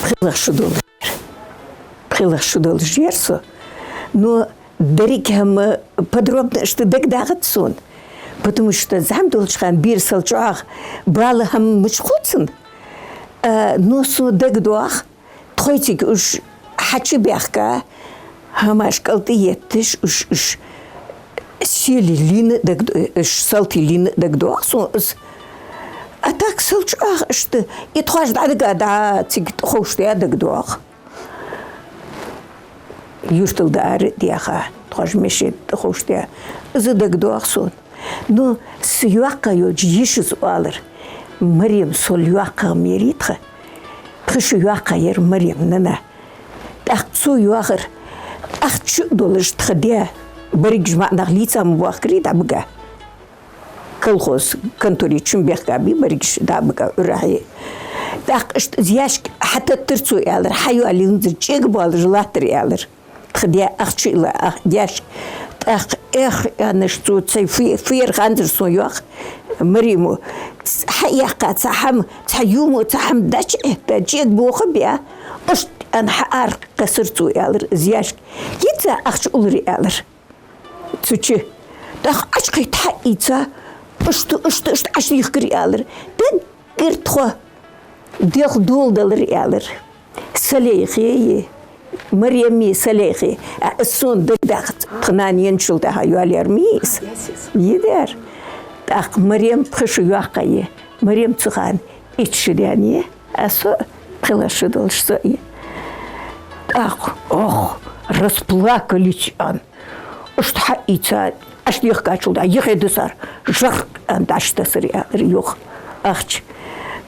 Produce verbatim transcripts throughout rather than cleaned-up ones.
пхелагӀа шу долаш яр. ПхелагӀа шу долаш яр со. Но деррига хӀама подробно иштта дагадоагӀац сона, потому что зӀамига долча хана бер сел чӀоагӀа бала хӀама мича хувцар. А, но сона дагадоагӀа, тхоай цига уж хьачубаьхка, хӀамаш кӀалтӀаетташ, уж, уж сел лийнна дагадо-, уж сел лийнна дагадоагӀа сона из. А так сел чӀоагӀа иштта, и тхоаш дӀадига дӀа цига тӀаховшадаь дагадоагӀа. Юртал дӀаарадаьха, тхоаш машен тӀаховшадаь, из дагадоагӀа сона. Но са йоккха йолча йишас оалар: «Марем сол йоккха ма ярий тха. Пхи шу йоккха яр Марем нана». ТӀаккха цо йоахар, ахча долаш тха даь берригаш маӀа нах лийца ма боахкарий дӀабига. Колхоз конторе чум бехка бий берригаш дӀабига Ӏуйрахье. ТӀаккха иштта из яьшка хьатеттар цо, аьлар, хьайоалаензар, чӀега боалаш латтар, аьлар. Тха даь ахча ила, ах, яьшка. ТӀаккха, эх, аьнна, цо цхьа фе-, фера ханзар сона, йоах, Марема, хьаяьккха цхьа хӀама, цхьа юмо, цхьа хӀама дӀачуэтта, чӀега боха беа, иштта аьнна хьааракхессар цо, аьлар, из яьшка. Йица ахча уллар, аьлар, цу чу. ТӀаккха Ӏочукхийтта хьаийца, иштта, иштта, иштта Ӏочудехкар, аьлар. Даггара тхо делха доладелар, аьлар. Салейхеи, Маремеи Салейхеи. А, из сона дагадоагӀац. Тха нана енначул тӀехьагӀа йоалаяьр ма йий из. Йидар. ТӀаккха Марем пхи шу йоккха я. Марем цу хана итт шу даьнна я, а со пхелагӀа шу долаш со я. ТӀаккха, ох, расплакались, аьнна. Иштта хьаийца, Ӏочудехкачул тӀехьагӀа юххе дисар, жарк аьнна дӀачутессар, аьлар, юха ахча.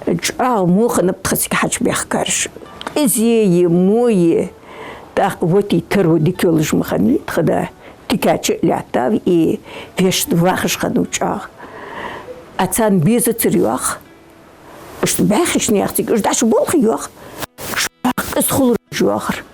ЧӀоагӀа во хиннаб тха цига хьачубаьхкараш. Къизеи, мои. ТӀаккха вот и таро дика йолаш ма хиннай тха да. Дика чу а лаьттав, и вешта вахаш хиннав чӀоагӀа. А царна безацар, йоах. Иштта бӀаьхийча наьха цига уж дӀачуболх, йоах. ЧӀоагӀа къиза хулар уж, йоахар.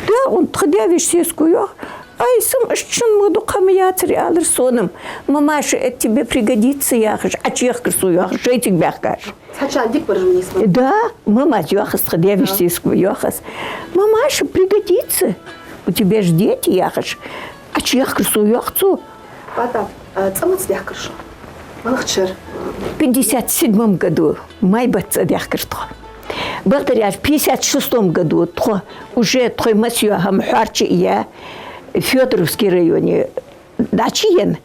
Да, он тха даь-веший сесаго йоах: «Ай, са-м иштта шун ма дукха хӀама яцар», — аьлар сона-м. «Мамаша, это тебе пригодится», — яхаш, Ӏочуехкар сона, йоах, шоай цига баьхкараш. Цхьачча дика бараш ма нийсбар. Да, мамас йоах из, тха даь-веший сесаго йоах из: «Мамаша, пригодится, у тебя ж дети», — яхаш, Ӏочуехкар сона, йоах, цо. Патап, а, цӀа маца даьхкар шо? МалагӀча шера? В пятьдесят седьмом году май бетта цӀа даьхкар тхо. Бакъдар аьлча, в пятьдесят шестом году тхо уже тхоай массайола хӀама хьоарчаяь Фёдоровски районе дӀачуена.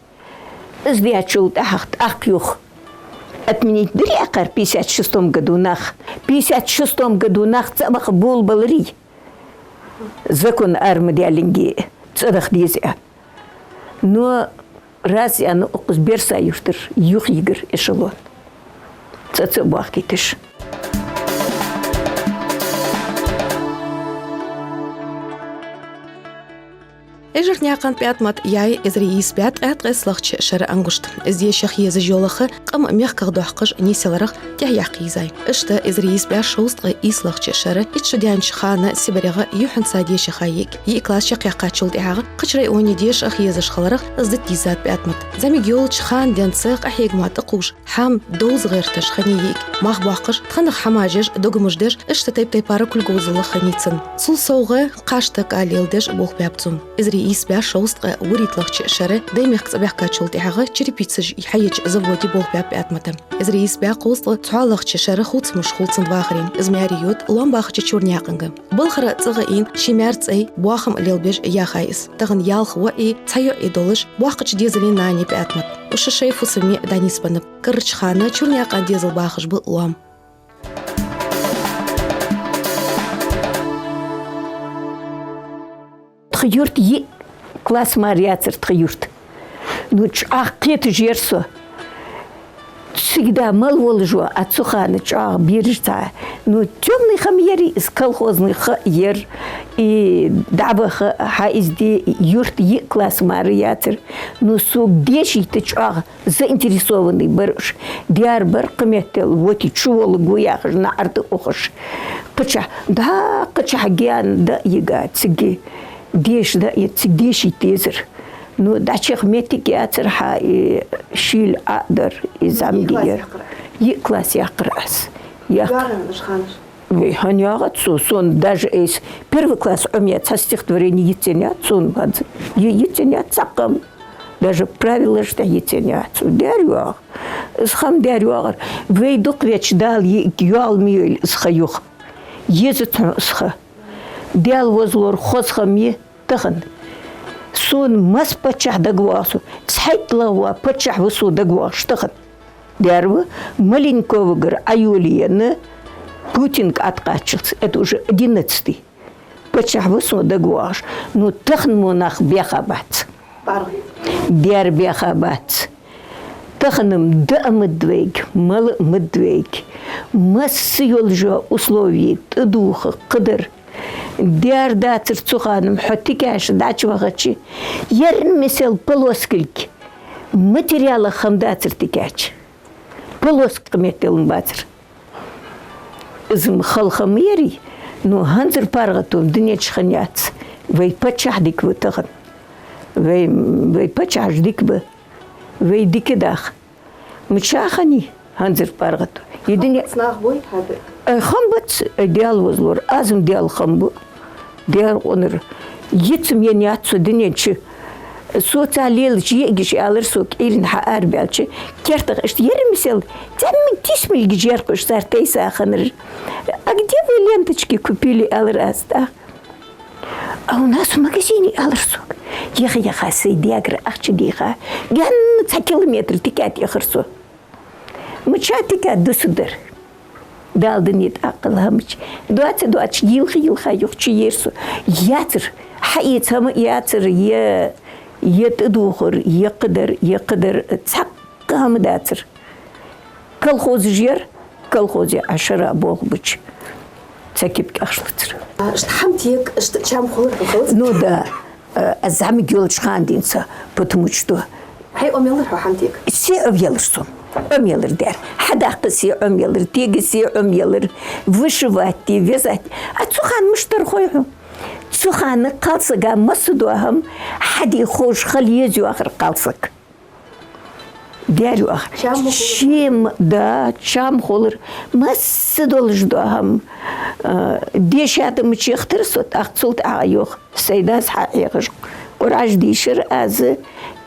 Из даьчул тӀехьагӀа тӀаккха юха отменить дир яхар в пятьдесят шестом году нах. В пятьдесят шестом году нах цӀа баха болабеларий, закон арма даьллинге цӀа даха деза аьнна. Но раз аьнна, укхаза Берса-Юртара юхайигар эшелон, цӀа ца а бахкийташ. Эжарнаькъан ПӀаьтмата яьй эзар ийс бӀаь ткъаь ткъесталагӀча шера ангушт. Из дешах еза йолах къам мехках дохкаш нийсъяларах тӀехьа яккха йизай. Иштта эзар ийс бӀаь шовзткъеи ийслагӀча шера итт шу даьннача хана СибарегӀа юххьанца дешаха йиӀиг. Йиъ класс чакхъяьккхачул тӀехьагӀа кхычарай айоне дешах езаш хиларах из дита дийзад ПӀаьтмата. ЗӀамига йолча хана денз къахьегама тӀакхувш, хӀама довза гӀерташ хиннай йиӀиг. Мах боаккхаш, тханах хӀамаш еш, догамаш деш, иштта тайп-тайпара кулгалзалла хиннай цун. Цул совгӀа кхашта кӀа леладеш болх баьб цо. Эзар ийс бӀаь шовзткъеи вурийтталагӀча шера Даймехка цӀабаьхкачул тӀехьагӀа черепицаш хьаеча заводе болх баьб ПӀаьтмата. Эзар ийс бӀаь кхузткъеи цхьоалагӀча шера хувцамаш хул цун вахарен. Из маьре йода лоам бахача Чурнаькъанга. Балхара цӀагӀа ийна ший маьра цӀай боахам лелабеш яьхай из. Тахан ялх воӀи цхьа йоӀи долаш, боккхача дезала нана я ПӀаьтмат. Уж шоай фусаме дӀанийсбеннаб. Карарча хана Чурнаькъан дезал бахаш ба лоам. Тха юрта йиъ класс мара яцар, тха юрта. Ну, чӀоагӀа кхеташ яр со. Цига да мала волаш ва, а цу хана чӀоагӀа бераш цхьа. Ну, тёмный хӀама яр из, колхозный ха яр, и дӀаваха хьа из де, юрта йиъ класс мара яцар. Ну, сога дешийта чӀоагӀа заинтересованный бар уж. Дер бар кхыметтел, вот и чу волга яхаш, наӀарга ухаш. Кхычахьа, да, кхычахьа гаьна да йига цига. Деша да е цига дешийта дезар. Ну, дӀачуяха моттиг яцар хьа, и шийла Ӏа а дар, и зӀамига яр. Йиъ класс яьккхар аз. Яьккхар. Йоаган уж ханаш? Вай, хӀана яхац цо, сона даже айса первый класс Ӏомаяь цхьа стихотворени йицъеннаяц сона хӀанз. Е-, йицъеннаяц цхьаккха хӀама. Даже правилаш тӀа йицъеннаяц цо. Даьра йоагӀар. Из хӀама даьра йоагӀар. Вай дукха веча Дала йиъиг йоал ма йойла из ха юха. Езац хьона из ха. Даьла возалора хоза хӀама я тахан. Сона масса паччахь дагавоагӀа сона. ЦхьайттлагӀа вола паччахь ва сона дагавоагӀаш тахан. Даьра ва, Маленковагара Ӏайолаенна Путинга ӀотӀакхаччалца, это уже одиннадцатый. Паччахь ва сона дагавоагӀаш. Ну, тахан мо нах баьха бац. ПаргӀата. Даьра баьха бац. Тахан-м даа ма да вайга, мала а ма да вайга. Масса йолаш йола условие тӀадувха, кхыдар. Даьра дацар цу хана-м, хьо тикаш дӀачувахача, ерригача миссел полоскилг материалах хӀама дацар тикача. Полоска меттел-м бацар. Из-м хала ха ма ярий, ну, хӀанзара паргӀато дунен чу хиннаяц. Вай паччахь дика ва тахан. Вай, вай паччахьаш дика ба. Вай дика даха. Мичахьа хиннай хӀанзара паргӀато? Е дуне... Хам бац нах бой хьада? Э, хам бац, э, Даьла возалора. Аз-м Даьла хам бу. Даьра къонара. Йицъеннаяц со дунен чу. Со цхьа лелача йиӀигаш аьлар сога, Ӏуйрийна хьаарабаьлча, кертах иштта ерригача миссел, цӀаммиг тисмилгаш яр-кх уж цар тайса хиннар. «А где вы ленточки купили?» — аьлар аз тӀаккха. «А у нас в магазине», — аьлар сога. Яха-яха, сай даьгара ахча дийха, гаьна цхьа километр тика тӀаехар со. Мича тика дусаргдар. Дала дунен тӀа аккхал хӀама чу. Доаца-доацаш, йилха-йилха юха чуйир со. Яцар. Хьаэца хӀама яцар, е, е тӀадувхар, е кхыдар, е кхыдар. Цхьаккха хӀама дацар. Колхозаш яр, колхозе Ӏа шера болх бича, цхьа кепка ахча лацар. А, иштта хӀама тега, иштта чам хулар хьона хилац? Ну да, э, аз зӀамига йолча хана денз, потому что... Хьай Ӏомаеллар хьо хӀама тега? Се Ӏомаеллар сона. Ӏомаеллар, даьра. Хьадаккха се Ӏомаеллар, тега се Ӏомаеллар, вышивать де, вязать. А цу хана мишта дар хой хьона? Цу хана кхалсага масса дола хӀама хьаде ховш хила еза йоахар кхалсаг. Даьра йоахар. Чам ма хулар. Ший-м, да, чам хулар. Масса долаш дола хӀама. Э, деша да мичахьа тара со, тӀаккха цул тӀехьагӀа йоах. Сай дас хьахьехаш, Къуръан дийшар аз,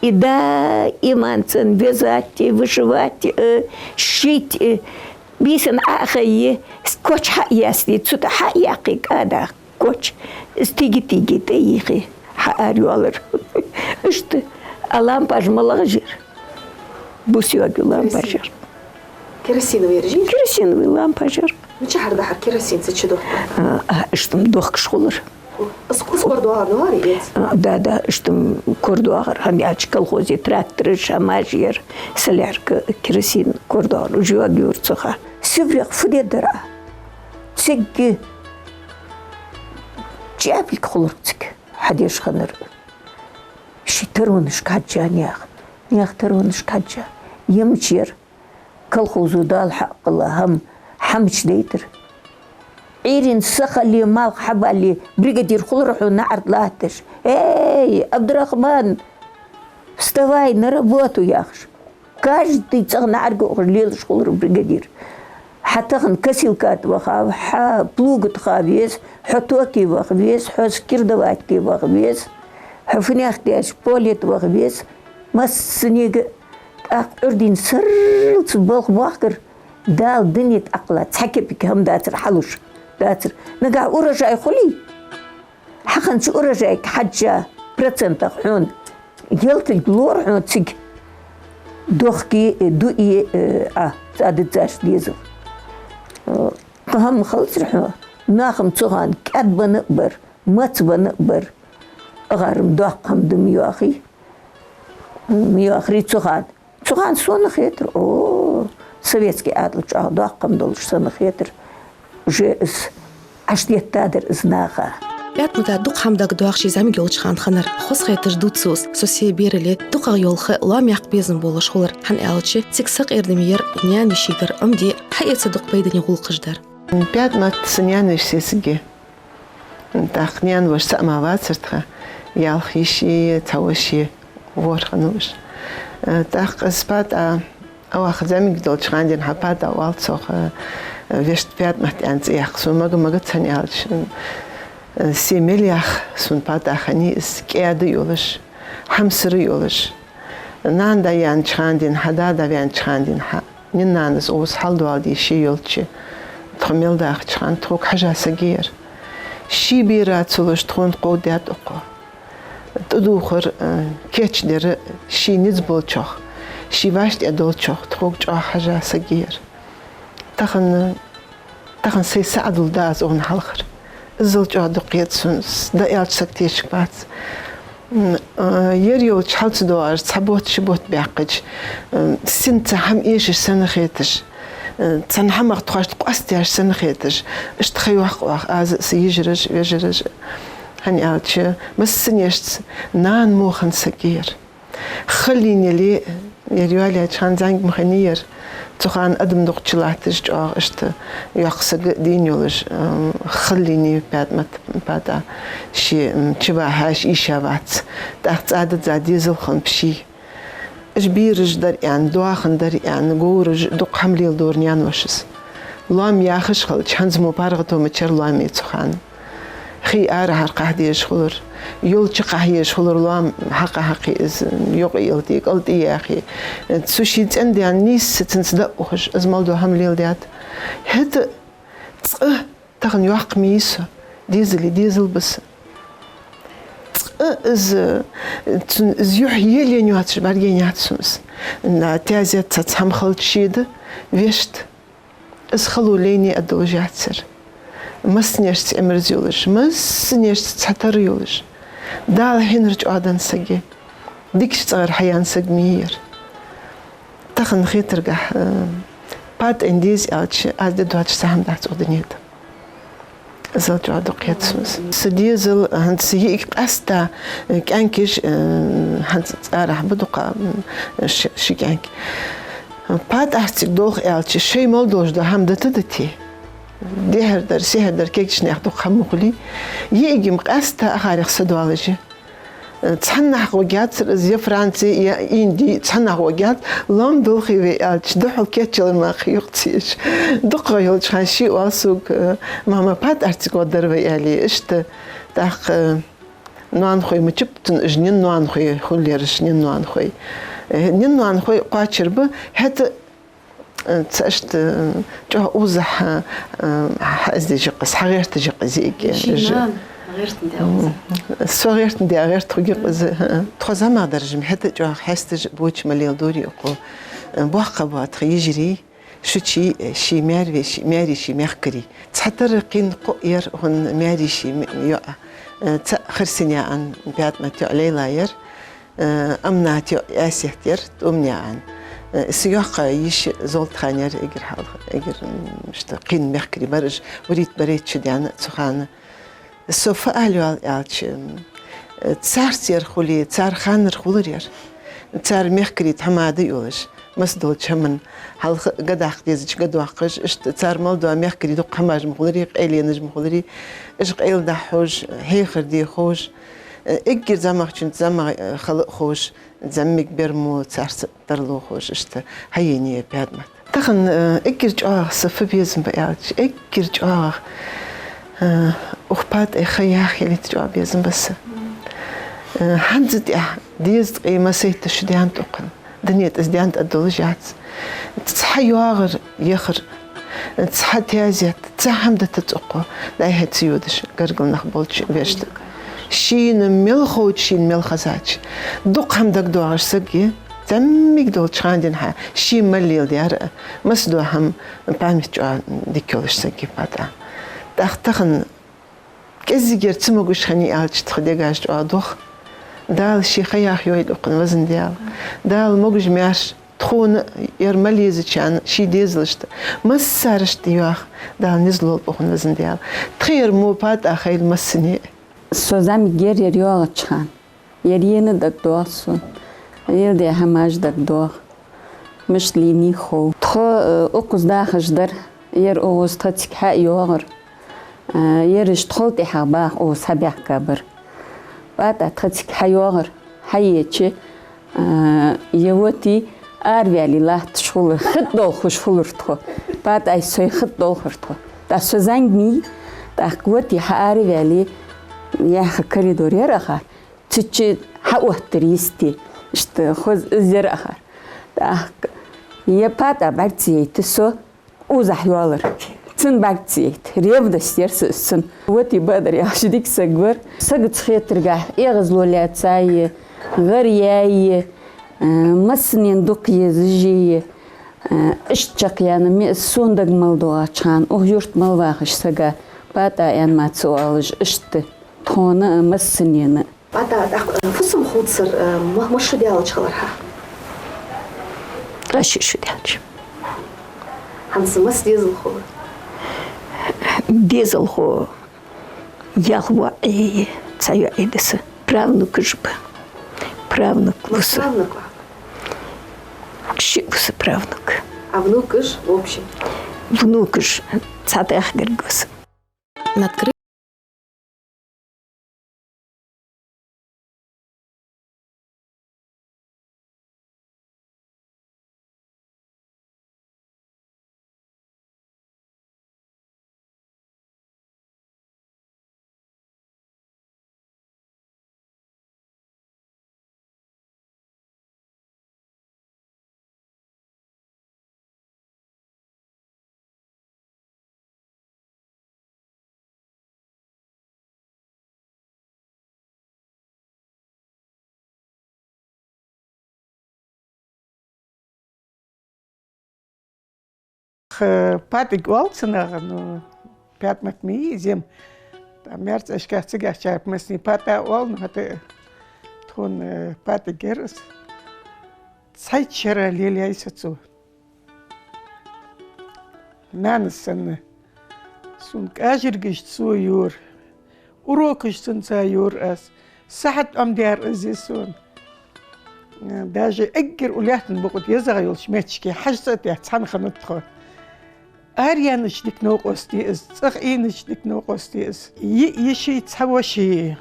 и даиман цун вязать, вышивать, э, шить, э, бийсан Ӏо а хайе, коч хьа а ясте, цу тӀа хьа а яккхе кӀада. Коч, из тиги-тиги тӀайийхе, хьаарайоалар. Иштта, а лампаш малагӀаш яр? Бус йоагаш лампаш яр. Керосиновый яр жи? Керосиновый лампаш яр. Мичахьара дахьар керосин цу чу дохка? А, а, иштта-м дохкаш хулар. Из кус кор доагӀар, доагӀар из? А, да, да, иштта-м кор доагӀар. ХӀана аьлча колхозе трактораш, хӀамаш яр, солярка, керосин кор доагӀар. Уж йоагайора цу хана. Сиврех фу дергдар Ӏа? Цига чӀаьпилг хулар цига, хьадеш хиннар. Ший таронашка хьежжа наьха, наьха таронашка хьежжа. Е мича яр, колхозо Дала хьакъ хилла хӀама, хӀама мича дайтар. Ӏуйрийна сахалле, малх хьабалле, бригадир хулар хьона наӀарга латташ. «Эй, Абдрахман, вставай, на работу!» — яхаш. Каждый цӀагӀа наӀарга ухаш лелаш хулар бригадир. Хьо тахан косилка тӀа ваха веза, хьо плуга тӀа ваха веза, хьо токе ваха веза, хьо скирдовать де ваха веза, хьо фуннагӀа деш поле тӀа ваха веза. Массанега тӀаккха Ӏуйрийна сарралца балха боахкар, Дала дунен тӀа аккхал цхьа кепка хӀама дацар хьалуш, дацар. Нагахь урожай хуле, хьахиннача урожайга хьежжа процентах хьона ялтилг лора хьона цига. Дохке, э, дуе, э, Ӏа, цӀа диззаш дезал. Э, кхы хӀама хилацар хьона, нах-м цу хана кӀаьдбенна а бар, мацбенна а бар. АгӀар-м доккха хӀама да ма йоахий. М, ма йоахарий цу хана. Цу хана сона хетар, о, советски Ӏаьдал чӀоагӀа доккха хӀама долаш сона хетар. Уже из Ӏаш деттадар из наха. ПӀаьтӀамата дукха хӀама дагадоагӀа ший зӀамига йолча хана хиннар. Хоза хеташ дувц цо из, со се берале, дукхагӀа йола ха лоамаяккха безам болаш хулар, хӀана аьлча цига сакъердаме яр наьна-йишийгара Ӏомаде, хьаэца дукха пайдане гӀулакхаш дар. ПӀаьтӀамат са наьна-йиша сесаг я. ТӀаккха наьна-воша цаӀ мара вацар тха, ялх йиша, цхьа воша, ворхӀ хиннав уж. Э, тӀаккха из ПатӀа, оаха зӀамига долча хана денз хьа ПатӀа оал цох, э, вешта ПаьтӀамат аьнна цӀи яьккха сона мага-мага, хӀана аьлча, э, се мел яха сона патӀа хиннай из, кӀаьда йолаш, хьамсара йолаш. Нана-да яьннача хана денз хьа, да-да ваьннача хана денз хьа, нина-нанас укхаза хьалдоаладе ше йолча, тхо мел дахача хана тхога хьежа саг яр. Ший бера ца луш тхона кховдадаьд укхо. ТӀадувхар, э, кийчдар ший низ болчох, ший вӀаштӀехьа долчох тхога чӀоагӀа хьежа саг яр. Тахан, тахан сай саӀадал да аз укхун хьалхара. Иззал чӀоагӀа дукха кхет сона, с-, дӀааьлча саг тешаргбац. М, а, ер йолча хьал ца доагӀаш, цхьа бутт, ши бутт баьккхача, м, сина цхьа хӀама эшаш санна хеташ, м, цхьан хӀамах тхоашта къоастаеш санна хеташ, иштта ха йоаккх оаха аз а, са йижараш а, вежараш а. ХӀана аьлча, массанешца нана мо хинна саг яр. Халлийна яле, ер йоалаяьча хана зӀамига ма хиннаяр. Цу хана адам дукха чулатташ, чӀоагӀа иштта йоккха саг а дийна йолаш, м, халлийна я ПаьтӀамат патӀа. Ше, м, чубахьаш ийша вац. ТӀаккха цӀа дизза дезал хиннаб ший. Уж бераш дар аьнна, доахан дар аьнна, говраш, дукха хӀама леладора наьна-вошас. Лоам яхаш хилча, хӀанз мо паргӀато ма яцар лоаме цу хана. Хий арахьара кхахьа дезаш хулар, йол чукхахьа езаш хулар, лоам хьакха-хьакхе из, юкъе ялте, кӀалтӀе яхе. Цу ший цӀен-даьна нийсса цунца дӀаухаш, из мел дола хӀама леладаьд. ХӀаьта цкъа тахан йоккха ма йий со, дезали дезал ба са. Цкъа из, цун из юхь елаенна йоацаш бӀаргаяйнаяц сона из. На, таьзет цхьацца хӀама хилча шеда, вешта. Из хало лайне а долаш яцар. Массанешца Ӏимерза йолаш, массанешца цхьатарра йолаш. Дала хьинар чӀоагӀа денна саг я. Дикача цӀагӀара хьаяьнна саг ма йий ер. Тахан хетаргахьа, э, патӀайна деза аьлча, аз де доацаш цхьа хӀама дац укх дунен тӀа. Иззал чӀоагӀа дукха кхет сона. Са дезал, хӀанз са йиӀиг къаьстта, э, кӀаьнкаш, э, хӀанз цӀарахьа ба дукха, м, ши, ши кӀаьнк. ПатӀарциг долх аьлча, шоай мел долаш дола хӀама дита дите. Дехьара дар, сехьара дар кегийча наьха дукха хӀама ма хулий. ЙиӀиг-м къаьстта ахарех са доаллаш я. Цхьаннахьа гӀоргьяцар из, е Франце, е Инди, цхьаннахьа гӀоргьяц, лоам долхий вай аьлча, духьал кечъяьлар мара юкъе ца еш. ДукхагӀа йолча хана ше оал сога, э, мама, патӀарциг гӀоргдар вай, аьле, иштта. ТӀаккха, э, ноанахой ма чуб цун, уж нин-ноанахой хулар ераш, нин-ноанахой. Э, нин-ноанахой кхоачаргба, хӀаьта Э, цхьа иштта, э, чӀоагӀа укхазахьа, э, хьаэздеш я-кх из, хьагӀерташ я-кх из йиӀиг. Ший нана гӀертандаь я укхаза. Со гӀертандаь гӀерта хургья-кх из. Тхо зӀамагӀдараш-м хӀаьта чӀоагӀа хьесташ, боча ма леладора укхо. Э, боккха боа тха йижарий, шучий, э, ший маьр-веший, маьре ший мехкарий. Цхьатарра кхийна кхоъ яр хьона маьре ший м-, йоӀ. Э, цаӀ Хирсанаькъан ПаьтӀамат йоӀ Лейла яр. Э, Амнат йоӀ Аьсет яр, ТӀуманаькъан. Э, са йоккха йиша Золтхан яр, эггара хьалха, эггара, м, иштта кхийна мехкарий бар уж, барийта-барайтта шу даьнна цу хана. Со фу ала йоал аьлча, м, э, царца ер хуле, цар ханнара хулар ер. Цар мехкарий тхьамада йолаш, масса долча хӀаман хьалха га даккха дезача га доаккхаш, иштта цар мел дола мехкарий дукха хӀамаш ма хуларий, къайленаш ма хуларий, уж къайладахьа ховш, хьехар де ховш, Эггара зӀамагӀчунца зӀамагӀа, э, хила а ховш, зӀамига бер мо царца тарлу ховш, иштта хьаенай ПаьтӀамат. Тахан, э, эггара чӀоагӀа са фу безам ба аьлча, эггара чӀоагӀа, э, укх патӀай ха яха ялийта чӀоагӀа безам ба са. Э, хӀанз тӀехьа дезткъеи массайтта шу даьннад укхун. Дунен тӀа из даьнна тӀадолаш яц. Цхьа йоагӀар яхар, цхьа таьзет, цхьа хӀама дитац укхо, дӀай-хьай ца йодаш, гаргара нах болча вешта. Шийна мел ховча, шийна мел хезача. Дукха хӀама дагадоагӀаш саг я, зӀамига долча хана денз хьа, ше мел леладаьр а, масса дола хӀама, память чӀоагӀа дика йолаш саг я ПаьтӀа. ТӀаккха тахан КӀеззигера ца могаш хиннай аьлча, тха дегаш чӀоагӀа дох. Дала ший ха яха йойла укхун, Везан Даьла. Дала могаш-маьрша тхона а, ер мел езачарна а, ший дезалашта а, массарашта а йоах, Дала низ лолба укхун, Везан Даьла. Тха ер мо ПаьтӀа хайла массане а. Со зӀамига яр ер йоагӀача хана. Ер ена дагадоагӀа сона. Леладаь хӀамаш дагадоагӀа. Мишта лийнай хов. Тхо, э, укхаза дахаш дар. Ер укхаза тха цига хьайоагӀар. Э, ераш тхол тӀехьагӀа баха укхаза хьабаьхкабар. ПаьтӀа тха цига хьайоагӀар. Хьаеча, э, е воти, араваьле латташ хулар. ХӀаьта долхаш хулар тхо. ПатӀай сой хатӀадолхар тхо. ТӀаккха со зӀамига ма йий, тӀаккха воти хьаара а ваьле, яха коридор яр акхар, цу чу хьаоттар йисте. Иштта хоза из яр акхар. ТӀаккха е ПатӀа бӀарга ца яйта со, укхазахьа йоалар. Цунна бӀарга ца яйта. Ревность яр са из цунна. Воти бадар яхаш дика саг вар. Сагаца хетаргахьа эгӀазло лаьца е, гӀар яь е, э, массанена дукха езаш е, э, иштта чакхъяьнна ме-, сона дага мел доагӀача хана, укх юрта мел вахача сага ПатӀа аьнна ма ца оалаш, иштта тхона а, массанена а. ПатӀа, тӀаккха, э, фусам хувцар, э, ма-, масса шу даьлча хилар хьа? Ткъаь ши шу даьлча. ХӀанз масса дезалхо ва? Дезалхо ялх воӀ, цхьа йоӀ да са. Правнукаш ба. Правнук ва са. Правнук ва? Шиъ ва са правнук. А внукаш, в общем? Внукаш цхьа тӀехгарг ва са. Надкры- Х-, ПатӀиг оал цунах, ну, ПаьтӀамат ма йий из. ТӀаккха маьрцӀашкахь цигахьа чарпа массане ПатӀа оал, ну, хӀаьта тхона, э, ПатӀиг яр из. Цхьайча шера лелаяьй со цо. Нанас санна. Сона кӀажаргаш цо йора. Урокаш цунца йора аз. Сахьат Ӏомадаьр из сона. Даже эггара укх лаьттан букъа тӀа езагӀа йолча моттиге хьажцӀа а тӀехь цхьана хиннад тхо. Араяьннача дика новкъост я из, цӀагӀа Ӏийнача дика новкъост я из. Йиъ йиший, цхьа воший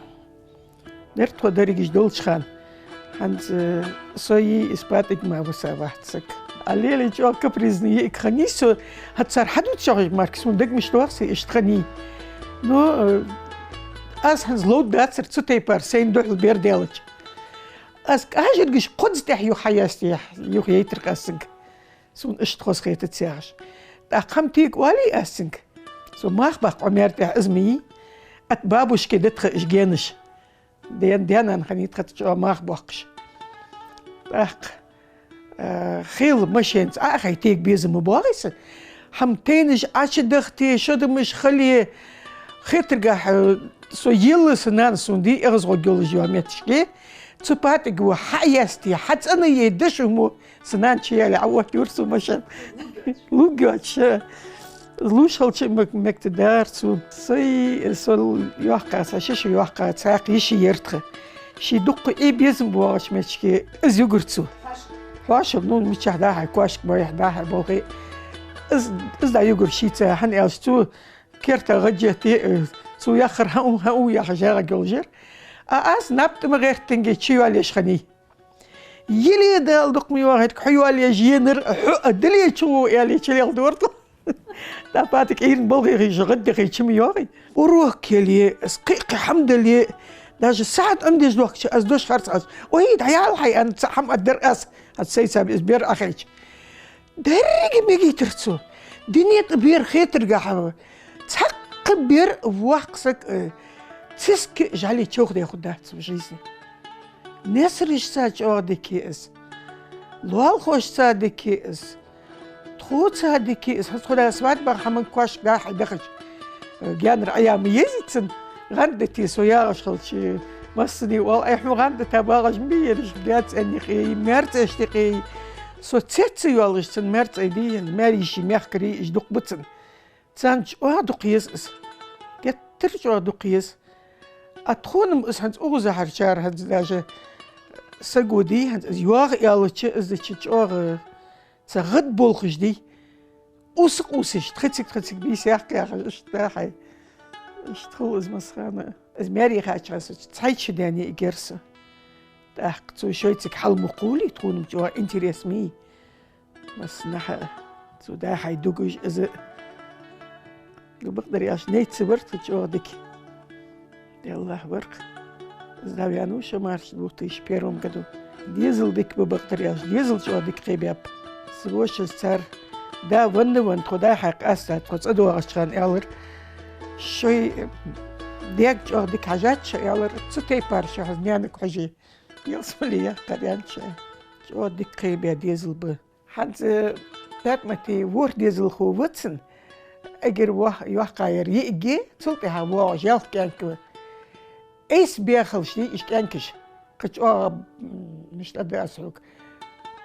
дар тхо дерригаш долча хана. ХӀанз, э, со йий, из ПатӀиг ма ва са вац саг. А лелий чӀоагӀа капризни йиӀиг хиннай со, хӀанз цар хьадувцаш хьожа маркс, сона дагамаш доагӀа са иштта хиннай. Но, э, аз хӀанз ловргдацар цу тайпара сайна духьал бер даьлча. Аз кӀажаргаш кхозза тӀехь юха хьаяьсте, юха яйтар къаьстта саг. Сона иштта хоза хетац яхаш. ТӀаккха хӀама тега оалий аз цунга. Со мах баккха Ӏомаяьр тӀехь из ма йий. От бабушки да тха уж генаш. Даь-, даь-нана хиннай тха цу чу мах боаккхаш. ТӀаккха, э, хила машенаца Ӏо а хай тега безам ма боагӀий са. ХӀама тайнаш Ӏочудахийте, шодамаш хиле, хетаргахьа, э, со йийлла са нана сона дий, эгӀазгӀоргйолаш йола моттиге. Цу ПатӀига хьаяьсте, хьацӀенъе дешаш мо са нана чуяле Ӏоотт юра цо машен. Лувш йоацаш, лувш хилча а мег-, мегаш дар цо. Сай, со йоаккха, са шиша йоаккха, цхьаькха йиший яр тха. Ший дукха Ӏе безам боагӀача моттиге из югар цо. Хьоашал, ну, мичахьа дӀа-хьа, коашка бӀехьа дӀа-хьа болхе. Из, из дӀаюгар шийца, хӀана аьлча цо керта гӀадж етте, э, цо яхар хьа у, хьа у яхаш жагӀа йолаш яр. А аз наб тӀа ма гӀертанге чуйоалаеш хиннай. Йиле Дала дукха ма йоагӀа, хьо йоалаеш енар, хьо а дале чу гӀо аьле, чулелхадора тхо. ТӀаккха ПатӀиг Ӏуйрийна болхлой хьийжа, гӀаддахе чу ма йоагӀий. Урок яле, аз кхы-кхы хӀама дале, даже сахьат Ӏомадеш доахкача, аз дош харц хьажа. Ой, дӀаяла хьай, аьнна, цхьа хӀама аргдар аз, аз сайца из бер Ӏохайча. Деррига мегийтар цо. Дунен тӀа бер хетаргахьа, цхьаккха бер воккха саг, э, цискка жӀали човхадаь хургдац в жизни. Несарашца чӀоагӀа дика я из. Лоалахошца дика я из. Тхоца дика я из. ХӀанз хӀара свадьбах хӀаман коашка дӀа-хьа дахача, э, гаьнара Ӏояь ма езий цунна. ГӀандате со ягӀаш хилча, массане оал: «Ай, хьона гӀандата багӀаш ма бий ераш, даьца аьнна юкъе, маьрцӀашта юкъе». Со цецъяь йоалаш цун маьрцӀай дий, маьре йиший, мехкарий, уж дукха ба цун. Царна чӀоагӀа дукха еза из. Геттара чӀоагӀа дукха еза. А тхона-м из хӀанз укхазахьарчар хӀанз даже саго дий, хӀанз из йоагӀа аьлча, из чу чӀоагӀа цхьа гӀадболхаш дий. Къувса-къувсаш, тха цига, тха цига бийса яккха яхаш, иштта хьай. Иштта хул из массахана. Из маьре яхача хана со цхьайча шу даьнна йиӀиг яр со. ТӀаккха цо шоайцига хьал ма кхувлий, тхона-м чӀоагӀа интерес ма йий. Массанахьа Цу да хьай дугуж из. Бакъдар аьлча, нейца вар тха чӀоагӀа дика. Деллахь вар-кх. Из да ваьннав шо марш две тысячи первом году. Дезал дика ба, бакъдар аьлча, дезал чӀоагӀа дика кхебаьб. Са вошас цар да ванна ван, тхо да хьай къаста, тхо цӀа доагӀача хана аьлар: «Шоай дег чӀоагӀа дика хьажац шо», — аьлар, — «цу тайпара шо хьа наьнага хьоже». Ялсмале яьккхар аьнна шоай. ЧӀоагӀа дика кхебаь дезал ба. ХӀанз ПатӀмата ворхӀ дезалхо ва цун, эггара вох-, йоккхагӀъяр йиӀиг я, цул тӀехьагӀа воагӀаш ялх кӀаьнк ва. Айса баь хилча дий уж кӀаьнкаш, кхы чӀоагӀа, м, мишта да аз хьога,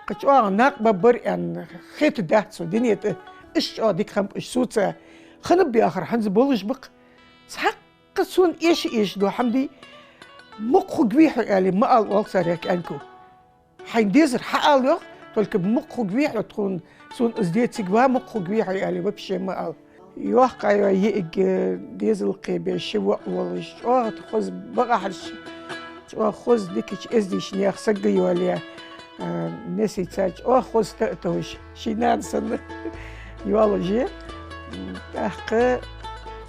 кхы чӀоагӀа накъабаргбар аьнна хетадац сона дунен тӀа, иштта чӀоагӀа дика хиннаб уж соца. Хиннаб яхар хӀанз болаш ба-кх. Цхьаккха сона эша-эшаш дола хӀама дий, мукъа хургвий хьо аьле, ма ала оал царех кӀаьнко. Хьайна дезар хьаала йоах, только мукъа хургвий хьо тхона, сона из де цига ва, мукъа хургвий хьо аьле, вообще ма ала. ЙоккхагӀа йола йиӀиг, э, дезал кхебаь ши воӀ волаш, чӀоагӀа хоза бакъахьарча, чӀоагӀа хоза дикача эздийча наьха саг йолаеш, э, Месийца чӀоагӀа хоза тӀа а тохаш, ший нана санна йолаш я. ТӀаккха,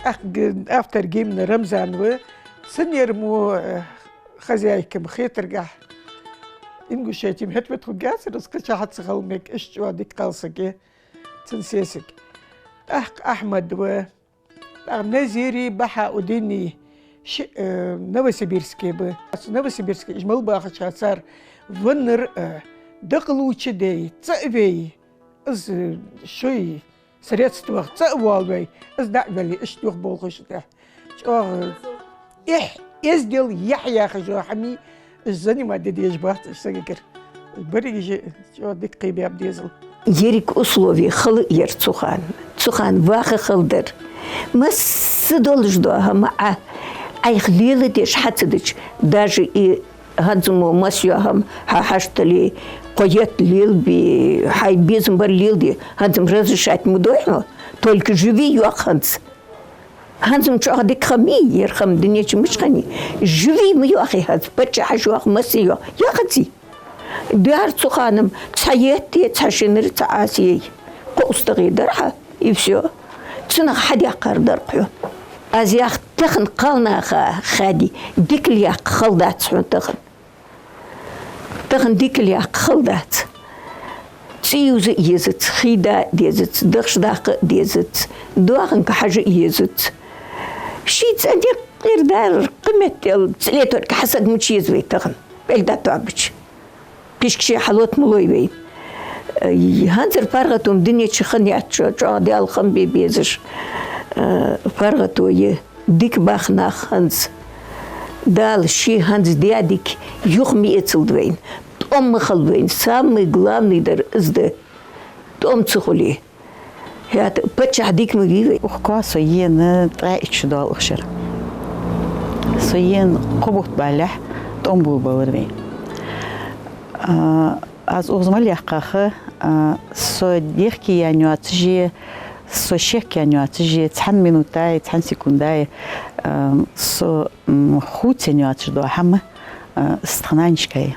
тӀаккха г-, автор гимна Рамзан ва, цун ер мо, э, хозяйка-м хетаргахьа, Ингушете-м хӀета вет хургьяцар из, кхычахьа ца хила мег, иштта чӀоагӀа дика кхалсаг я цун сесаг. ТӀаккха Ахьмад ва, тӀаккха Назири, Бахьаудини ши-, э, Новосибирске ба. Цу Новосибирске уж мел бахача хана цар веннар, э, дакъа лувча дей, цӀа а вей, из, э, шоай средствах цӀа а воалавей, из дӀа а ваьле, иштта юха болхаш тӀехьа. ЧӀоагӀа эхь, эздел, яхь яхаш йола хӀама, из занимать де дезаш бац уж сагагара. Берригаш а чӀоагӀа дика кхебаьб дезал. Еррига услови хала а яр цу хана. Цу хана ваха хала дар. Масса долаш дола хӀама Ӏа, Ӏайха леладеш хьа ца дича, даже и хӀанз мо масса йола хӀама хьа хьаштали, кхо етт лелабе, хьай безам бар леладе, хӀанз-м разрешать ма дой хьона, только живи йоах хӀанз. ХӀанз-м чӀоагӀа дика хӀама я ер хӀама дунен чу мича хиннай. Живи ма йоахий хӀанз, паччахьаш йоах, масса йоах. Йоахаций? Дар цу хана-м цхьа етт е, цхьа шинар, цхьа Ӏаса е. Кхо устагӀий дар хьа, и всё. Цунах хьадаьккхар дар-кх хьона. Аз ях тахан кхалнаха хаьдий, дикал яккха хала дац хьона тахан. Тахан дикал яккха хала дац. ЦӀи юза а езац, хий да а дезац, дахаш даккха а дезац, доаханга хьажа а езац. Ший цӀа декъера дар, кхыметтел цӀи летарга хьасаг мича еза вай тахан, пӀелг дӀатоабача. Пишка ше хьалот ма лой вай. Э, хӀанзара паргӀато-м дунен чу хиннаяц, чӀо-, чӀоагӀа Даьла хам бе безаш, э, паргӀато я. Дика баха нах хӀанз. Дала ше хӀанз даь дика юха ма эцалда вайна. ТӀом ма хилда вайна. Самый главный дар из да. ТӀом ца хуле, хӀаьта паччахь дика ма вий вай. Укх коа со ена ткъаь итт шу доал укх шера. Со ена кхо бутт балалехь тӀом болабелар вай. А, аз укхаза мел яьккхача, а, со дехке яьнна йоацаш а, со шекъяьнна йоацаш а, цхьан минутаи, цхьан секундеи, а, со, м, хувцаенна йоацаш дола хӀама, а, из тха нанашка я.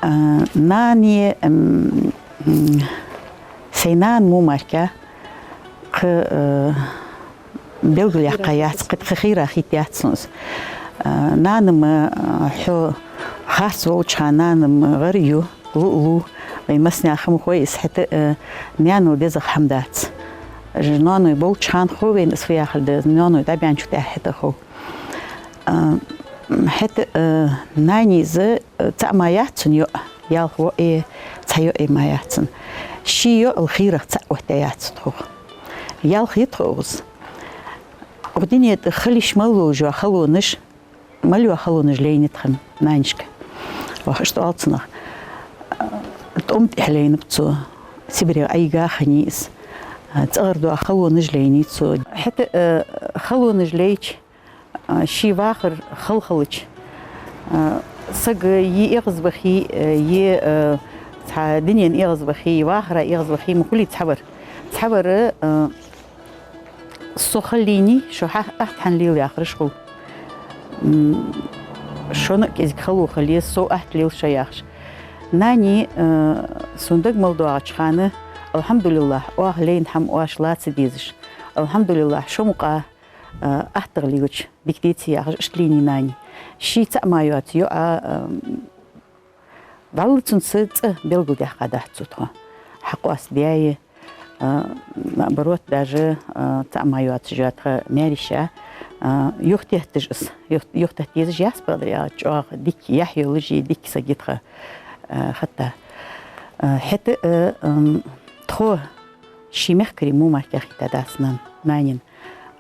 А, нана, м, м, сай нана мо мара кхы, а, белгалъяьккха яц, кхы, кхы хийра хийтта яц сона из. А, нана-м, а, хьо харц волча хана нана-м гӀар ю, лу а лу, вай массанена ма хой из, хӀаьта, а, наьнал дезагӀа хӀама дац. Ж-, ноаной болча хана хов вайна из фу яхар да, ноаной дӀабаьнначул тӀехьагӀа хов. А, хӀаьта, а, нанийс, а, цаӀ мара яц цун йоӀ, ялх воӀи, цхьа йоӀи мара яц цун. Ший йоӀал хийрах цаӀ оттаяь яц тхох. Ялх я тхо укхаза. Укх дунен тӀа хила йиш мел йолаш йола халонаш, мел йола халонаш лайнай тха нанашка. Оаха иштта оал цунах. ТӀом тӀехьа лайнаб цо, Сибрех Ӏайига хиннай из. ЦӀагӀара дола халонаш лайнай цо. ХӀаьта, э, халонаш лайча, а, ший вахар хала хилча, а, саг е эгӀазвахе, э, е, э, цхьа дунен эгӀазвахе, е вахара эгӀазвахе, ма хулий цхьавар. Цхьавар, э, со хала лийннай, шо хьа-, атта хӀана лел яхараш хул. М, шоана а кӀезига хало хила еза, со атта лел шо яхаш. Нани, э, сона дага мел доагӀача хана, Алхьамдулиллахь, оаха лайна хӀама оаш ла ца дезаш. Алхьамдулиллахь, шо мукъа, а, аттагӀа лелача дика деций яхаш, иштта лийннай нани. Ший цаӀ мара йоаца йоӀ, а, дӀалла цунца цӀи белгалдаьккха дац цо тхо. Хьакъоастадаь, а, наоборот, даже, а, цаӀ мара йоацаш йоа тха маьрша, а, юхатетташ из. Юх-, юхатетта дезаш яц, бакъдар аьлча, чӀоагӀа дика яхь йолаш, дика саг я тха, а, хатта. А, хӀаьта, а, ам, тхо ший мехкарий мо мара кхийтта дац нан-, нанна.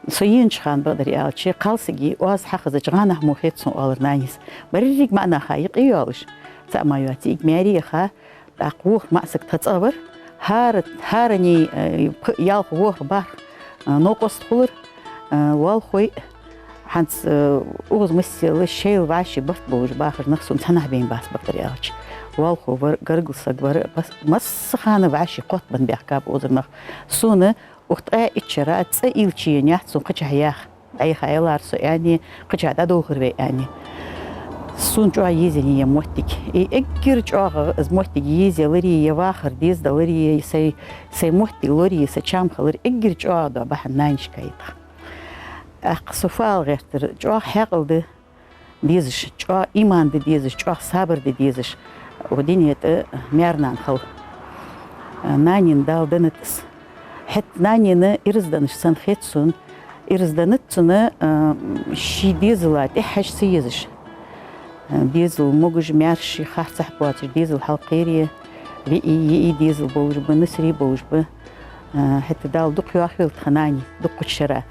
Со еннача хана, бакъдар аьлча, кхалсага оаз хьахезача гӀанахьа мо хет сона, оалар нанас. Берригача маӀанаха юкъе йоалаш, цаӀ мара йоацаш, из маьре яха, тӀаккха вохар маӀа саг тха цӀагӀа вар, хӀара, хӀаране, э, пхи-, ялх, ворхӀ, бархӀ, э, новкъост хулар, э, лоалахой, хӀанз, э, укхаза массе а шоайла вӀаший барт болаш бахаш нах сона цхьаннахьа бейна бац, бакъдар аьлча. Лоалахо вар, гаргара саг вар, бас-, массахана вӀаший кхоттабенна баьхкаб укхазара нах. Сона укх ткъаь итт шера цӀи илчи яц сона кхычахьа яха. ДӀаяхаяр со аьнна, кхычахьа дӀадолхар вай аьнна. Сона чӀоагӀа езаеннай ер моттиг. И эггара чӀоагӀа из моттиг езаялари, е вахар дезадалари, е сай, сай моттиг лори, е сай чам хилари эггара чӀоагӀа доа бахьан нанашка я тха. ТӀаккха со фу ала гӀертар, чӀоагӀа хьаькъал де дезаш, чӀоагӀа иман де дезаш, чӀоагӀа сабар де дезаш укх дунен тӀа маьр-нана хила. Нанна Дала деннад из. ХӀаьта нанна ираз деннад санна хет сона, ираз деннад цунна, а, ший дезала тӀехьажа ца езаш. А, дезал могаш, маьрша, харцахьа боацаш, дезал хьалкхере, виӀий, йиӀий дезал болаш ба, несарий болаш ба. А, хӀаьта Дала дукха йоахавелла тха нани, дуккхача шера.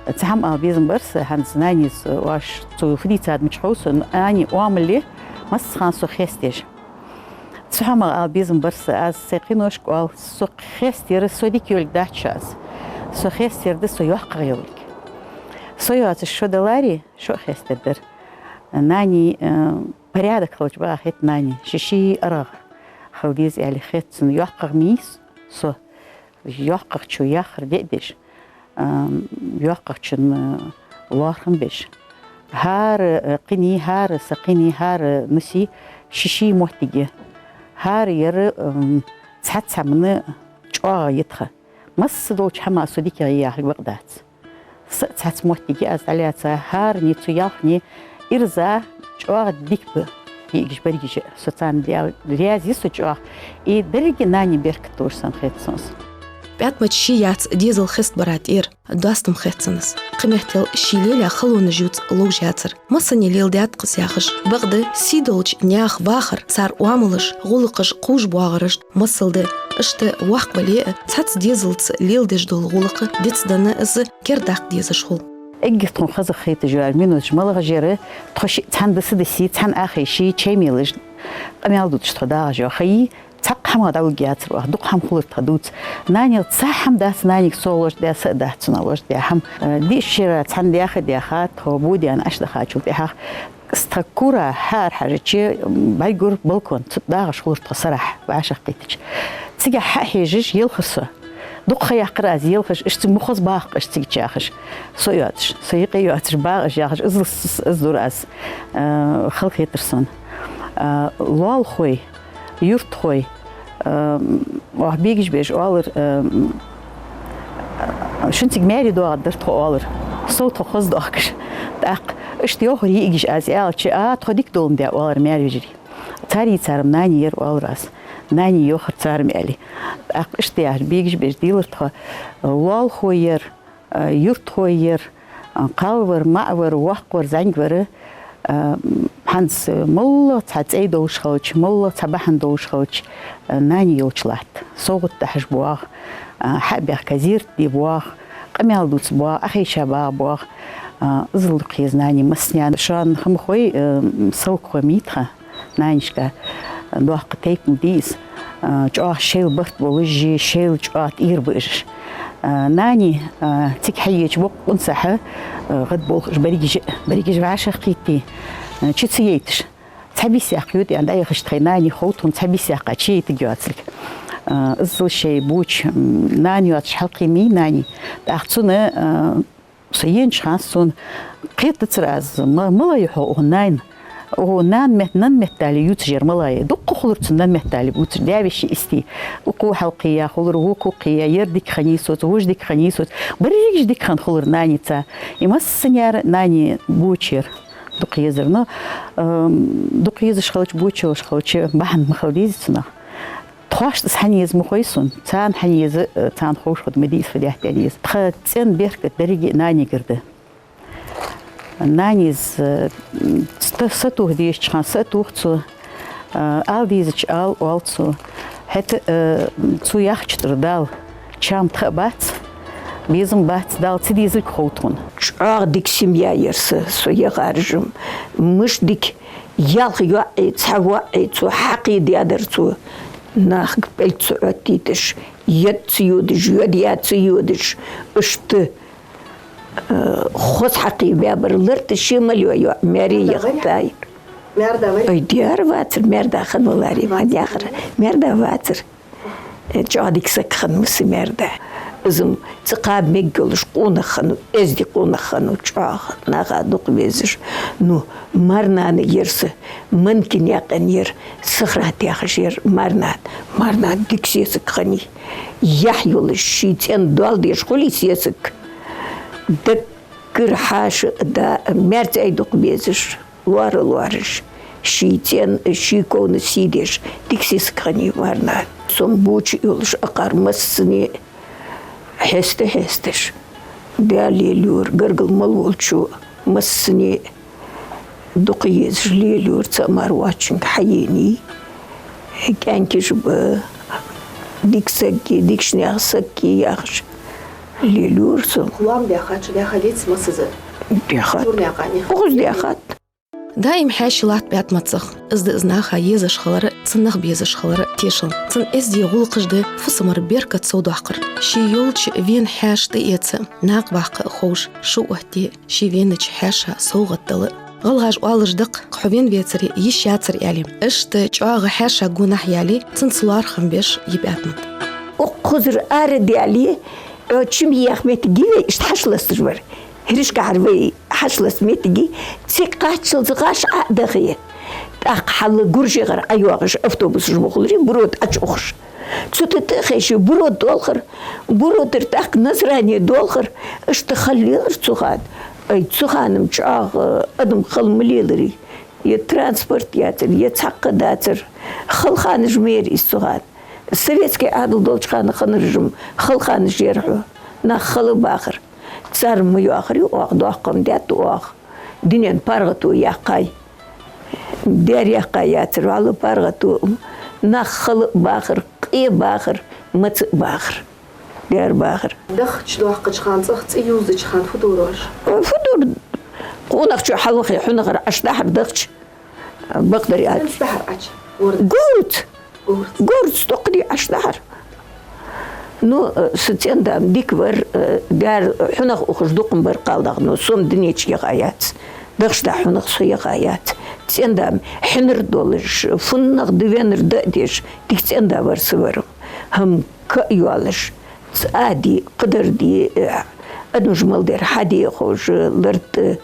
Цхьа хӀама ала безам бар са, хӀанз нанас оаш цо фу дийцад мича хов сона, нани оамал я массахана сох хестаеш. Цу хӀамах ала безам бар са, аз сай кхийношка оал, со хестаяр со дика йолга дац шоана аз. Со хестаяр да со йоккхагӀа йолга. Со йоацаш шо даларе, шо а хестадар. Нани, э, порядок хилча бакъахьа хет нани, ший-ший аргӀагӀа хила деза аьле хет сона, йоккхагӀа ма йий со. ЙоккхагӀчо яхар де а деш, а, йоккхагӀчун, а, лоархӀам беш. ХӀара, а, кхини, хӀара са кхини, хӀара нуси ший-ший моттиг я. ХӀара ер, ам, цхьацца хӀаман чӀоагӀа я тха. Масса долча хӀаман со дикагӀа я яхилга бакъ дац. Са а цхьацца моттиг я аз дӀалаьца, хӀаране, цу ялхане ираз чӀоагӀа дика ба йиӀигаш, берригаш а. Со царна Даьла раьза я со чӀоагӀа. И деррига нанна беркат долаш санна хет сона из. ПӀаьтмача ше яц дезал хестабара тӀера доастам хет сона из. Кхы меттел ший лелаяь халонаш ювца ловш яцар. Массане леладаьд-кх из яхаш. Бакъда сий долча наьха вахар, цар оамалаш, гӀулакхаш кхувш боагӀараш масал да. Иштта воккха вале а, цхьацца дезалца леладеш дола гӀулакх дицденна из кердадаккха дезаш хул. Эггара тхона хоза хеташ йола минуташ малагӀаш яр, тхо шиъ цхьана даса-дасий, цхьана Ӏохайший, чай мелаш, къамаьл дувцаш тхо дагӀаш йола ха йий, цхьаккха хӀамах дӀавига яцар оаха, дукха хӀама хулар тха дувца. Нанел цхьа хӀама дац, нанега со лош даь, са а дац цунах лош даь хӀама. Э, диъ шера цхьана даьха-даьха тхо бо даьнна Ӏочудахачул тӀехьагӀа, тха кура хьаархьажача, бӀаргагур балкон, цу тӀа дагӀаш хулар тхо сарахьа, вӀашагӀкхийтача. Цигахьа хьежаш елхар со. Дукха ха яьккхар аз елхаш, иштта ма хоза багӀа-кх уж цига яхаш. Со йоацаш, со юкъе йоацаш багӀа уж яхаш, из, из, из дора аз, а, хала хетар сона. А, лоалахой, юртахой, а, оаха бегаш беш оалар, а, шун цига маьре доагӀаргдар тхо оалар. Сов тхо хоза доахкаш. ТӀаккха иштта йоахар йиӀигаш аз аьлча, а, тхо дика долаш да оалар маьр-вежарий. Цар йийцар-м нани яр оалар аз. Нани йоахар цар-м аьле. ТӀаккха иштта яхаш бегаш беш дийлар тхо. Лоалахой яр, а, юртахой яр, а, кхалвар, маӀавар, воккхавар, зӀамигвар, а, хӀанз моллагӀа цхьа цӀай долаш хилча, моллагӀа цхьа бахьан долаш хилча, а, нани йолча латт. СовгӀат дахьаш боагӀа, а, хьа а баьхка зерат де боагӀа, къамаьл дувца боагӀа, Ӏохайша багӀа боагӀа. А, иззал дукха еза нани массанена. Шоана ха ма хой, а, салкхой ма йий тха нанашка, доккха тайпа ма дий из. А, чӀоагӀа шоайла барт болаш, шоайла чӀоагӀа тӀера ба уж. А, нани, а, цига хьаеча бокъонца хьа, а, гӀадболх уж берригаш а, берригаш вӀашагӀкхийтте, а, чу ца яйташ. Цхьа бийса яккха йода аьнна дӀаяхача тхай нани хов тхона, цхьа бийса яьккха чу яйтарг йоацилга. А, иззал шоай боча, м, нана йоацаш хьалкхе ма йий нани. ТӀаккха цунна, а, Со еннача хана сона кхетацар аз, ма-, малагӀа я хьо укх нанна. О, нана мет-, нана меттала ювцаш яр малай. Дукха хулар цун нана меттала ювцаш, даь-веший истий. Укхо хьалкхея хулар, вокхо кхея, ер дика хиннай соца, вож дика хиннай соца. Берригаш дика хинна хулар наьнаца. Из массане а наьна боча яр. Дукха езар, но, эм, дукха езаш хилча, боча йолаш хилча, бахьан ма хила деза цунах. Тхоашта из хьан еза ма хой сона, царна хьан еза, э, царна ховш хургда ма дий из, фу даьтта деза. Тха цӀен беркат деррига а наьнагара да. Наьна из, э, ста-, сатоха дезача хана сатох цо, э, ала дезача ала оал цо. ХӀаьта, э, цо яхача тӀара Дала чам тха а бац, безам бац, Дала ца дезалга хов тхона. ЧӀоагӀа дика семья яр са, со яхараш-м. Мишта дика, ялх йоӀи, цхьа воӀи цо хьакхийдаьдар цо. Нах пӀелг ца Ӏоттийташ, яд ца йодаш, йода яь ца йодаш, иштта, э, хоза хьакхийбаьбар лартӀа ше мел йола йоӀ, маьре яхийтар. Маьрда вар? Ай, дера вацар, маьрда хинна валаре, ма дехар. Маьрда вацар. Э, чӀоагӀа дика саг хиннав са маьрда. Из-м цӀи кхаба мегаш йолаш къонах хиннав, эздий къонах хиннав, чӀоагӀа наха дукха везаш. Ну, марнана яр са, манкин яьккхина яр, сахарат яхаш яр марнана. Марнана дика сесаг хиннай. Яхь йолаш, ший цӀен доал деш хулий сесаг. Даггара хьаша а да, маьрцӀай дукха безаш. ЛоархӀа лоархӀаш, ший цӀен, ший ковна сий деш, дика сесаг хиннай марнана. Со-м боча йолаш акхар массане а хьеста-хьесташ. Даьла лелайора, гаргара мел волчо массане а дукха езаш лелайора, цаӀ мара воацачунга хьаенай. КӀаьнкаш ба, дика саг я, дикача наьха саг я яхаш лелайора со. Лоам даьхад, даьхадеций массаза? Даьхад. Шура наькъа, наьха. Укхаза даьхад. Даим хьаьший латт ПаьтӀамацах. Из да из наха езаш хилара, цунах безаш хилара тешал. Цун эздий гӀулакхаш да фусамара беркат совдоаккхар. Ше йолча вена хьаьша тӀаэца, накъаваккха а ховш, шу оттаде, ше венача хьаьша совгӀат дала. ГӀалгӀаша оалаш да-кх, хьо вена вецаре йиш яцар аьле. Иштта чӀоагӀа хьаьша гонахьа яле, цунца лоархӀам беш я ПаьтӀамат. Укхазара арадаьле, Ӏочим яха моттиг я вай, иштта хьаьша ласташ бар. ХӀирашкахьара вай хьаьша ласта моттиг я, цига кхаччалца гӀаш Ӏо а дахе. ТӀаккха хьал Гуржегара ӀойоагӀаш автобусаш ма хуларий, Брода Ӏочуухаш. Цу тӀа тӀа а хайше, Брода доалхар, Бродара тӀаккха Назране доалхар, иштта хала лелар цу хана. Ай, цу хана-м чӀоагӀа адам хала ма леларий. Е транспорт яцар, е цхьаккха дацар. Хала ханаш ма яр из цу хана. Советски Ӏаьдал долча хана хиннараш-м хала ханаш яр хьона. Нах хала бахар. Цар ма йоахарий оаха, доккха-м даьд оаха. Дунен паргӀато яьккхай. Дера яьккха яцар валла паргӀато. Нах хала а бахар, къе а бахар, маца а бахар. Дера бахар. Дахча доаккхача хана, цӀагӀа цӀи ювзача хана фу дора оаш? Фу дора? Къонахчо хьалвахе, хьунагӀара Ӏочудахьар дахча. Бакъдар аьлча. Говраца дахьар Ӏочу? Говраца. Говраца. Говраца дуккха Ӏочудахьар. Ну, э, са цӀен-да-м дика вар, э, дера хьунагӀа ухаш дукха-м бар кхалнах, но со-м дунен чу яха яц. Дахча да хьунагӀа со яха яц. ЦӀен-да-м хьинар долаш, фуннагӀа да веннар да а деш, дика цӀен-да вар са вар-м. ХӀама ка а йоалаш, цӀа а де, кхыдар де, э, адамаш мел дар хьаде а ховш, лартӀа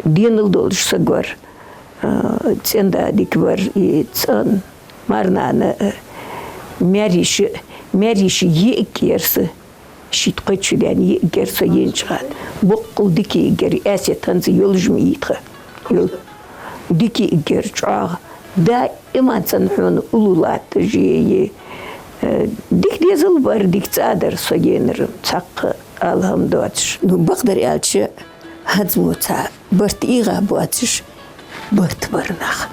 денал долаш саг вар. Э, цӀен-да дика вар, и цӀен-марнана, э, маьр-йиша, маьр-йиша йиӀиг яр са, шийтта-кхойтта шу даьнна йиӀиг яр со енча хана. Боккъал дика йиӀиг яр, Ӏаьсет хӀанз йолаш ма йий тха. Йол-, дика йиӀиг яр чӀоагӀа. Даиман цӀена хьона уллув латташ, е, е, э, дика дезал бар, дика цӀа дар со енар, цхьаккха ала хӀама доацаш. Ну, бакъдар аьлча, хӀанз мо цхьа барт ийгӀа боацаш, барт бар нах.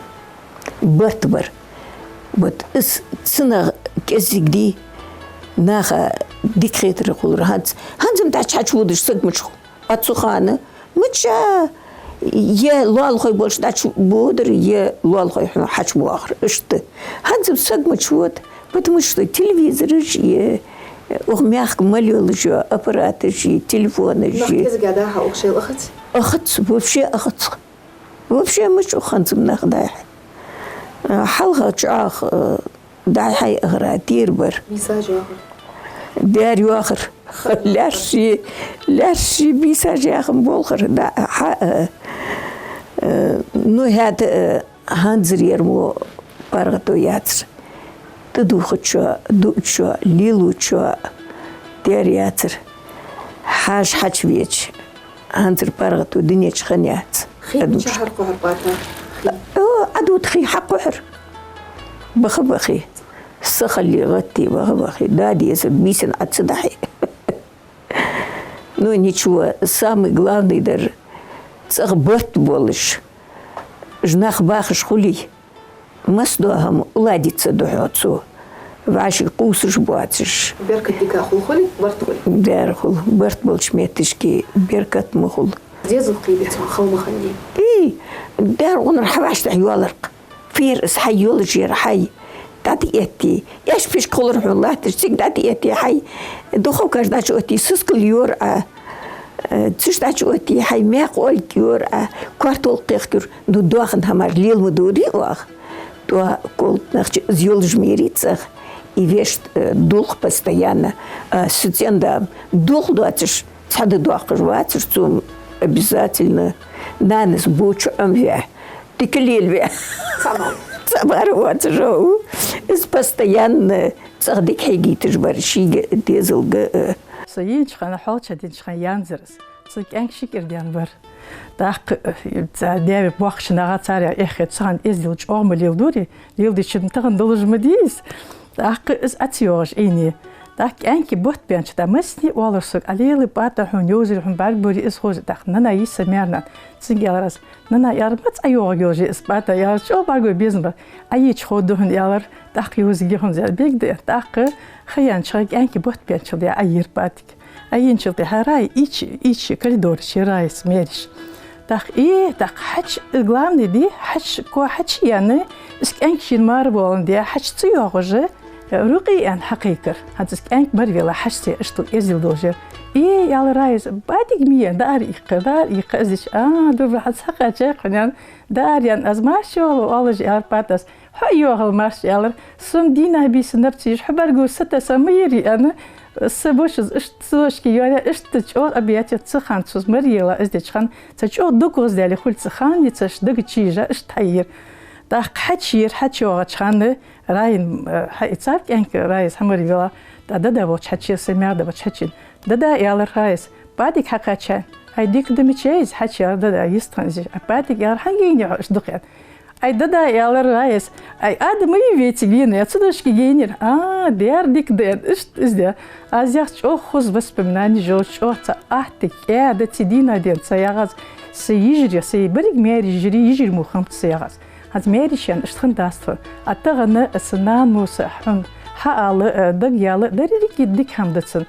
Барт бар. Вот из цунах кӀезига дий, наха дика хетар хулар хӀанз. ХӀанз-м дӀачухьачуводаш саг мича хул? А цу хана мича е лоалахой болаш дӀачубодар, е лоалахой хьона хьачубоахар. Иштта. ХӀанз-м саг мича вода, потому что телевизораш е, укх мехка мел йолаш йола аппараташ е, телефонаш е. Нах кӀезига даха укх шел ахац? Ахац, вообще ахац. Вообще мича ух хӀанз-м нах дӀайхьа. Хьалха чӀоагӀа, э, дӀайхьа яхар тӀера бар. Бийсаж йоахар. Дера йоахар. ЛаьрхӀа, лаьрхӀа бийсаж яха-м болхар. Да, хьа, э, э, ну, хӀаьта, э, ХӀанзарера мо паргӀато яцар. ТӀадувхачоа, дуачоа, лелачоа дер яцар. Хьаьша хьачувеча, хӀанзара паргӀато дунен чу хинна яц. Хий чу хьакхухьар пата? О, Ӏадувда хий хьакхухьар. Баха бахий. Сахаллий гӀатте баха бахий. Да дезар бийсан Ӏа ца дахьий. Ну, ничего, самый главный дар, цӀагӀа барт болаш, уж нах бахаш хуле, массадола хӀама уладиться ду хьоца. ВӀаши кхувсаш боацаш. Беркат дика хул хуле, барт хуле. Дера хул, барт болча метташка беркат ма хул. Дезал кхийбе цун хала ма хиннадий. Ий, дера гӀунар хьавӀаштӀехьа йоалар-кх. Фер из хьай йолаш яр хьай. ДӀатӀаэтте. Эш-пишк хулар хьона латташ, цига дӀатӀаэтте хьай. Духовкаш дӀачуоттае, сискал йора Ӏа. Э, цуш дӀачуоттае хьай, маькх-оалг йора Ӏа. Картол кхехкар, ну, доахан хӀамаш лела ма дора оаха. ТӀаккха култнахча из йолаш ма ярий цӀагӀа. И вешта, э, дулх постоянно. А, су цӀен-да дулх доацаш, цхьа да доаккхаш вацар цо обязательно. Нанас боча Ӏомаве. Дика лелаве. Цхьа мара. Цхьа мара воацаш ва. Из постоянно цӀагӀа дика хьегийташ бар шийга дезалга, э. Со йийнача хана, хьоалча дийнача хана янзар из. Цун кӀаьнк ши кӀира даьнна вар. ТӀаккха, э, цхьа даь-воша боккхийча наха царех эхь хет, цу хана эздел чӀоагӀа ма леладора, леладича тахан долаш ма дий из. ТӀаккха из Ӏа ца йоагӀаш Ӏийна. ТӀаккха кӀаьнка бутт баьннача, тӀаккха массане оалар сога: «Ӏа лела, пата хьона йовзар, хьона бӀаргагой из хоза». ТӀаккха нана йисар маьр-нана. Цунга аьлар аз: «Нана, — аьлар, — маца ӀайоагӀаргйолаш я из пата?» — аьлар. «ЧӀоагӀа бӀаргагой безам ба. Ӏайича ховргда хьона, — аьлар, — тӀаккха йовзаргья хьона из», — аьлар. Бегда, тӀаккха ха яьннача хана кӀаьнка бутт баьнначул тӀехьа Ӏайийра патик. Ӏайийначул тӀехьа Раи ийча, ийча коридора чу яр Раис маьрша. ТӀаккха, э, тӀаккха хьача, главный ди, хьача, коа хьача яьнна, из кӀаьнк шийна мара воаландаь, хьача ца йоагӀаш, рукъи аьнна хьакхайкар. ХӀанз из кӀаьнк мара велла, хьача ца яь, иштта эздел долаш яр. «Э, — аьлар Раиса, — патик ма яьннай, даар ийккха, даар ийккха», — из дича. «А, дубра, хӀанз хьакхаьчай-кх хьона», — аьнна. «Даар яьнна, аз марша йоагӀалва оалаш», — аьлар патас. «Хьо а йоагӀалва марша», — аьлар. «Сона дийнахьа-бийсанна наб ца еш, хьо бӀаргаго сатесса ма ери», — аьнна. Са бошас иштта цу дошке йоалаяь, иштта чӀоагӀа объятие. Цу хана цо из мара елла, из деча хана цхьа чӀоагӀа дог гӀоздаьле хул цу хана, ницаш дага чу йижа, иштта хьайийра. ТӀаккха хьача яр, хьача йоагӀача хана Раин, э, хьаийцар кӀаьнк, Раис хьа мара велла, тӀаккха дада волча хьачаяр, са маьр-да волча хьачаяр. «Дада, — аьлар Раис, — патик хьакхаьчай». «Ай, дика да, мичай из?» — хьачаяьлар дада, йистхинна из. «Ай, патик, — аьлар, — хьанга яйнай хьо иштта дукха?» — аьнна. «Ай, дада, — аьлар Раис, — ай, Адам ма вий вайцига венна, я цу дошке гайнайир». «А, дера, дика да», — аьнна, иштта из даь. Аз яхац, чӀоагӀа хоза воспоминанеш йолаш, чӀоагӀа цхьа атта, кӀаьда, цу дийнахьа денз цхьа ягӀаз, са йижарий, са берригаш маьре-йижарий, йижарий мо хиннаб цу ягӀаз. ХӀанз маьре-йижарий иштта хиннадац тхона. А тахан са нана мо са хьона хьаала, э, дагаяла, деррига дика хӀама да цун.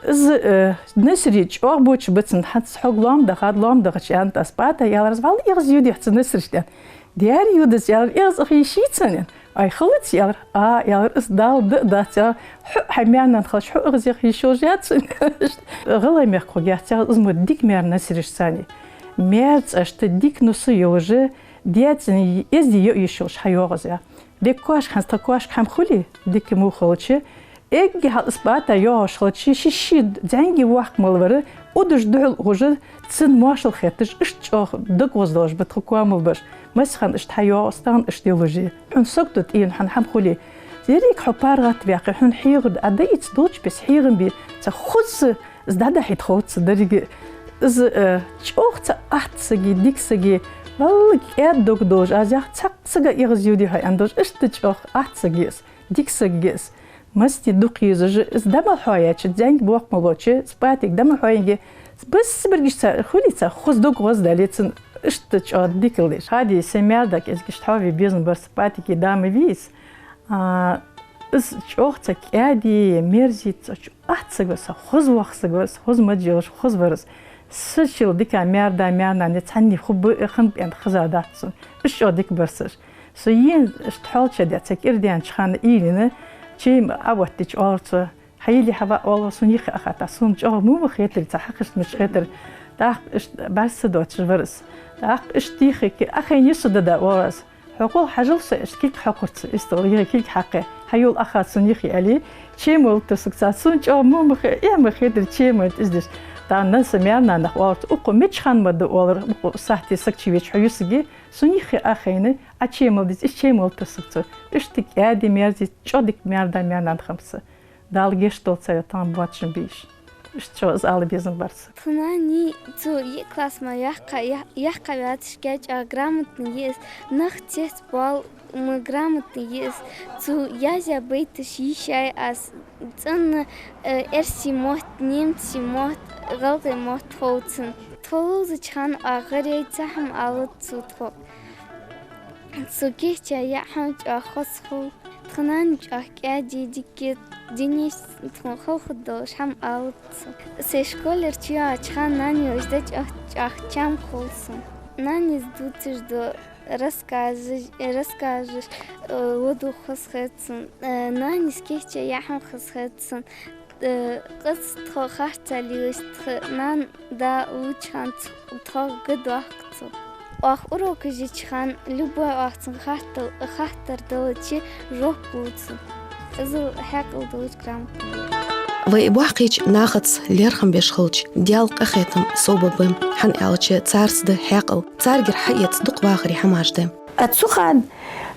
Из, э, Насри чӀоагӀа боча ба цун, хӀанз хьога лоам дахад, лоам дахача, — аьннад аз. — Пата, — аьлар аз, — валла эгӀаз йодаяхьа цу Насрашта, — аьнна. — Дера йодаяц, — аьлар, — эгӀаз ах йиш йий цун, — аьнна. — Ай, хилац, — аьлар. — А, — аьлар, — из Дала да а дац, — аьлар, — хьо хьа маьр-нана хилча, хьо эгӀазъяха йиш йолаш яц цун». ГӀалгӀай мехка хургьяц, — аьлар, — из мо дика маьр-нана Насраш цани. Маьр цӀашта дика нус йолаш, децӀана эздий йо йиш йолаш хьайоагӀа из, — аьнна. Дика кошка, хӀанз тха кошка хӀама хуле, дика мо хилча, эггара хьалха из пата йоагӀаш хилча, ши-ши зӀамига воккха мел вар, удаш духьал ухаш, цун моаршал хетташ, иштта чӀоагӀа дог гӀоздолаш ба тха коа мел бараш. Массахана иштта хьайоагӀа, стагӀа иштта йолаш я. Хьона сагото тӀаена, хьона хӀама хуле, деррига хьо паргӀатваьккхе, хьона хьехар да, Ӏа дӀаийца долча беса хьехам бе, цхьа хоза из дӀадахьийта ховц деррига. Из, э, чӀоагӀа цхьа атта саг я, дика саг я, валла кӀаьда дог долаш, аз яхац, цхьаккха сага эгӀаз йодаяхьа аьнна долаш, иштта чӀоагӀа атта саг я из, дика саг я из. Массане дукха езаш, из дӀа мел хьоаяьча, зӀамига воккха мел волча, из патик дӀа мел хьоаенге, бессабараш цхьа хуле, цхьа хоза дог гӀоздаьле цун, иштта чӀоагӀа дикал деш. Хадий, са маьр-да кӀезига иштта хьоаве безам бар са, патика да ма вий из. А, из чӀоагӀа цхьа кӀаьда, мерза, цхьа чу-, атта саг вар из, хоза воккха саг вар из, хоза маж йолаш, хоза вар из. Са чул дика маьр-да, маьр-нана цхьанне хургба, э, хиннаб аьнна хезадац сона. Иштта чӀоагӀа дика бар са уж. Со йийна иштта хьоалча даь, цхьа кӀира даьннача хана уйла йина, чайм Ӏооттадича оалар цо: «Хьайийле, хьава», — оалар, — «сона юххе Ӏохатта». Сона чӀоагӀа мо ма хетар, цхьа хьакхашта ма хетар. ТӀаккха иштта бӀарга ца доацаш вар из. ТӀаккха иштта юххе, Ӏохайна я со, дада, — оалар аз. — Хьокхал хьажал со, иштта кулг хьокхар цо, иштта кулг хьакхе, хьайола Ӏохатта сона юххе», — аьле, чайм оалийтар сога цо. Сона чӀоагӀа мо ма хе-, эхь ма хетар, чайм оалийт из деш. Тахан са маьр-нанах оалар цо, укхо мича хана ма да оалар, укх сахьте саг чувеча хьо юсаргья, сона юххе а хайна, Ӏа чу мел дийца, из чу мел тасаргья цо. Иштта кӀаьди-мерза, чӀоагӀа дика маьр-да, маьр-нана хиннаб са. Дала гешт долда царех, тахан боацаш бий уж. Иштта чӀоагӀа из ала безам бар са. Тха нана, цо йиъ класс мара яьккха, я-, яьккха ваьлча, кӀаьда, чӀоагӀа грамотни я из, нах цецбоал, ма грамотни я из. Цо язъяь байташ йийшай аз, цӀена, э, эрсий мотт, немций мотт, гӀалгӀай мотт хов цунна. Тхо ловзача хана оаха гӀарай, цхьа хӀама алац цо тхога. Цо кийчъяь яа хӀама чӀоагӀа хоза хул. Тха нана чӀоагӀа кӀаьда, дика, дунен чу тхона хала хургдолаш хӀама алац цо. Сай школера чуйоагӀача хана нана йолаш да чӀоагӀа, чӀоагӀа чам хул сона. Нанас дувцаш дола рассказаш, рассказаш, э, ладувгӀа хоза хет сона. Э, нанас кийчъяь яа хӀама хоза хет сона. Э, къаьстта тхо харцахьа лелаш, тха нана-да лувча хана ц-, тхох га доаккх цо. Оаха урокаш еча хана любой оаха цунга хаттар, хаттар далча жоп лу цо. Из хьаькъал долаш, грамотни я. Вай боккхийча нахаца лерхӀам беш хилча, Даьла къахетам совбаргба, хӀана аьлча царца да хьаькъал, царгара хьаэц дукха вахаре хӀамаш да. А цу хана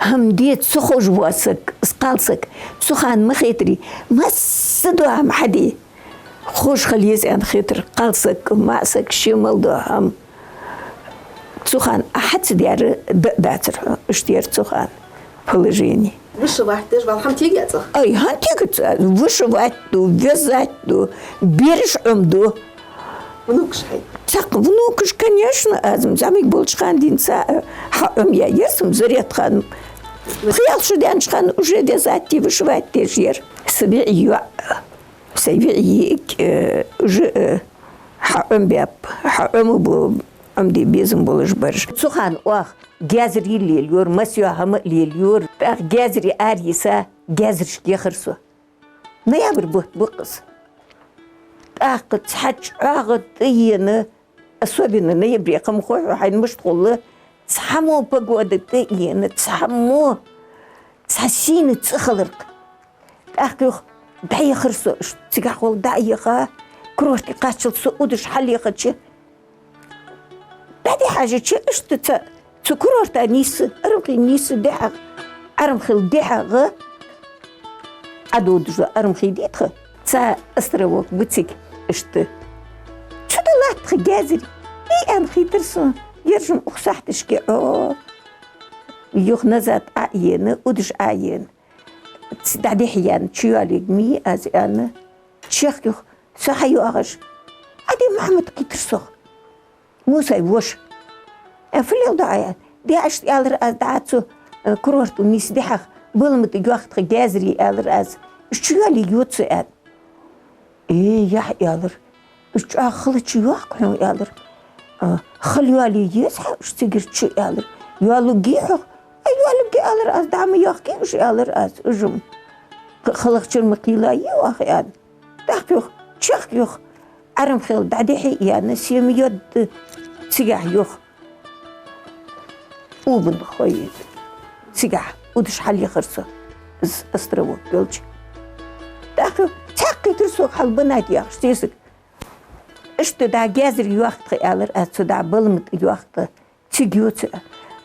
хӀама де ца ховш вола саг, из кхалсаг, цу хана ма хетарий, массадола хӀама хьаде ховш хила еза аьнна хетар кхалсага, маӀа сага, ше мел дола хӀама. Цу хана Ӏа хьа ца даьр даа дацар хьона, иштта яр цу хана положени. Вышивать деш вала хӀама тегаяц Ӏа? Ай, хӀана тегац Ӏа? Вышивать ду, вязать ду, бераш Ӏомаду. Внукаш хьай? Цхьаккха внукаш, конечно, аз зӀамига болча хана денз, э, хьаӀомаяь яр со, Зарет-ханум. Пхи-ялх шу даьннача хана уже вязать де, вышивать деш яр. Са виӀий йоӀ, са виӀий йиӀиг, э, уже, э, хьаӀомабаьб, хьаӀомабу, Ӏомаде безам болаш бараш. Цу хана оаха гаьзарий лелайора, массайола хӀама а лелайора. ТӀаккха гаьзарий арайиса, гаьзарашка яхар со. Ноябрь бутт ба-кх из. ТӀаккха цхьа чӀоагӀа тӀаена, особенно ноябре, кхамхой хьо хьайна мишта хул, цхьа мо погода тӀаена, цхьа мо, цхьа сийна цӀи хилар-кх. ТӀаккха юха дӀаяхар со, ш-, цигахьа гӀолла дӀа а яха, курорте кхаччалца со удаш хьалъяхача, дӀадихьа хьежача, иштта цу, цу курорта нийсса, Арамхи нийсса дехьагӀа, Арамхил дехьагӀа, Ӏододаш дола Арамхи дий тха, цхьа островок ба цига, иштта. Цу тӀа латт тха гаьзарий, ий, аьнна хийтар сона, ержам укх сахьташка, Ӏо, юха назад Ӏо а ена, удаш Ӏо а ена. Ц-, дӀадехьаяьнна, чуйоалаергья-м аз, аьнна, чехка юха со хьайоагӀаш, Ӏади Мухьаммад кхийтар сох. Мусай воша. Э, фу леладу Ӏа, аьнна. Де, иштта аьлар аз, дӀа цу, э, курорта нийсса дехьагӀа балама тӀа йоах тха гаьзарий, аьлар аз. Уж чуйоалае йода со, аьнна. Э, яхь, аьлар. Уж чӀоагӀа халачу йоах-кх хьона, аьлар. А, хала йоалае еза хьа уж цигара чу, аьлар. Йоалургья хьох? Ай, йоалургья, аьлар аз, дӀа ма йоахкий уж, аьлар аз, уж-м. Х-, халагӀчура ма кхийлай оаха, аьнна. ТӀаккха юха, чехка юха, Ӏарамхел дӀадехьа а яьнна, семья йодда цигахьа юха. Убан хой цигахьа удаш хьалъяхар со, из островок йолча. ТӀаккха цхьаькха кхийтар сох хьал Банате яхаш сесаг. Иштта дӀа гаьзарий йоах тха, аьлар аз, цу дӀа балама тӀа йоах тха. Цига йода со.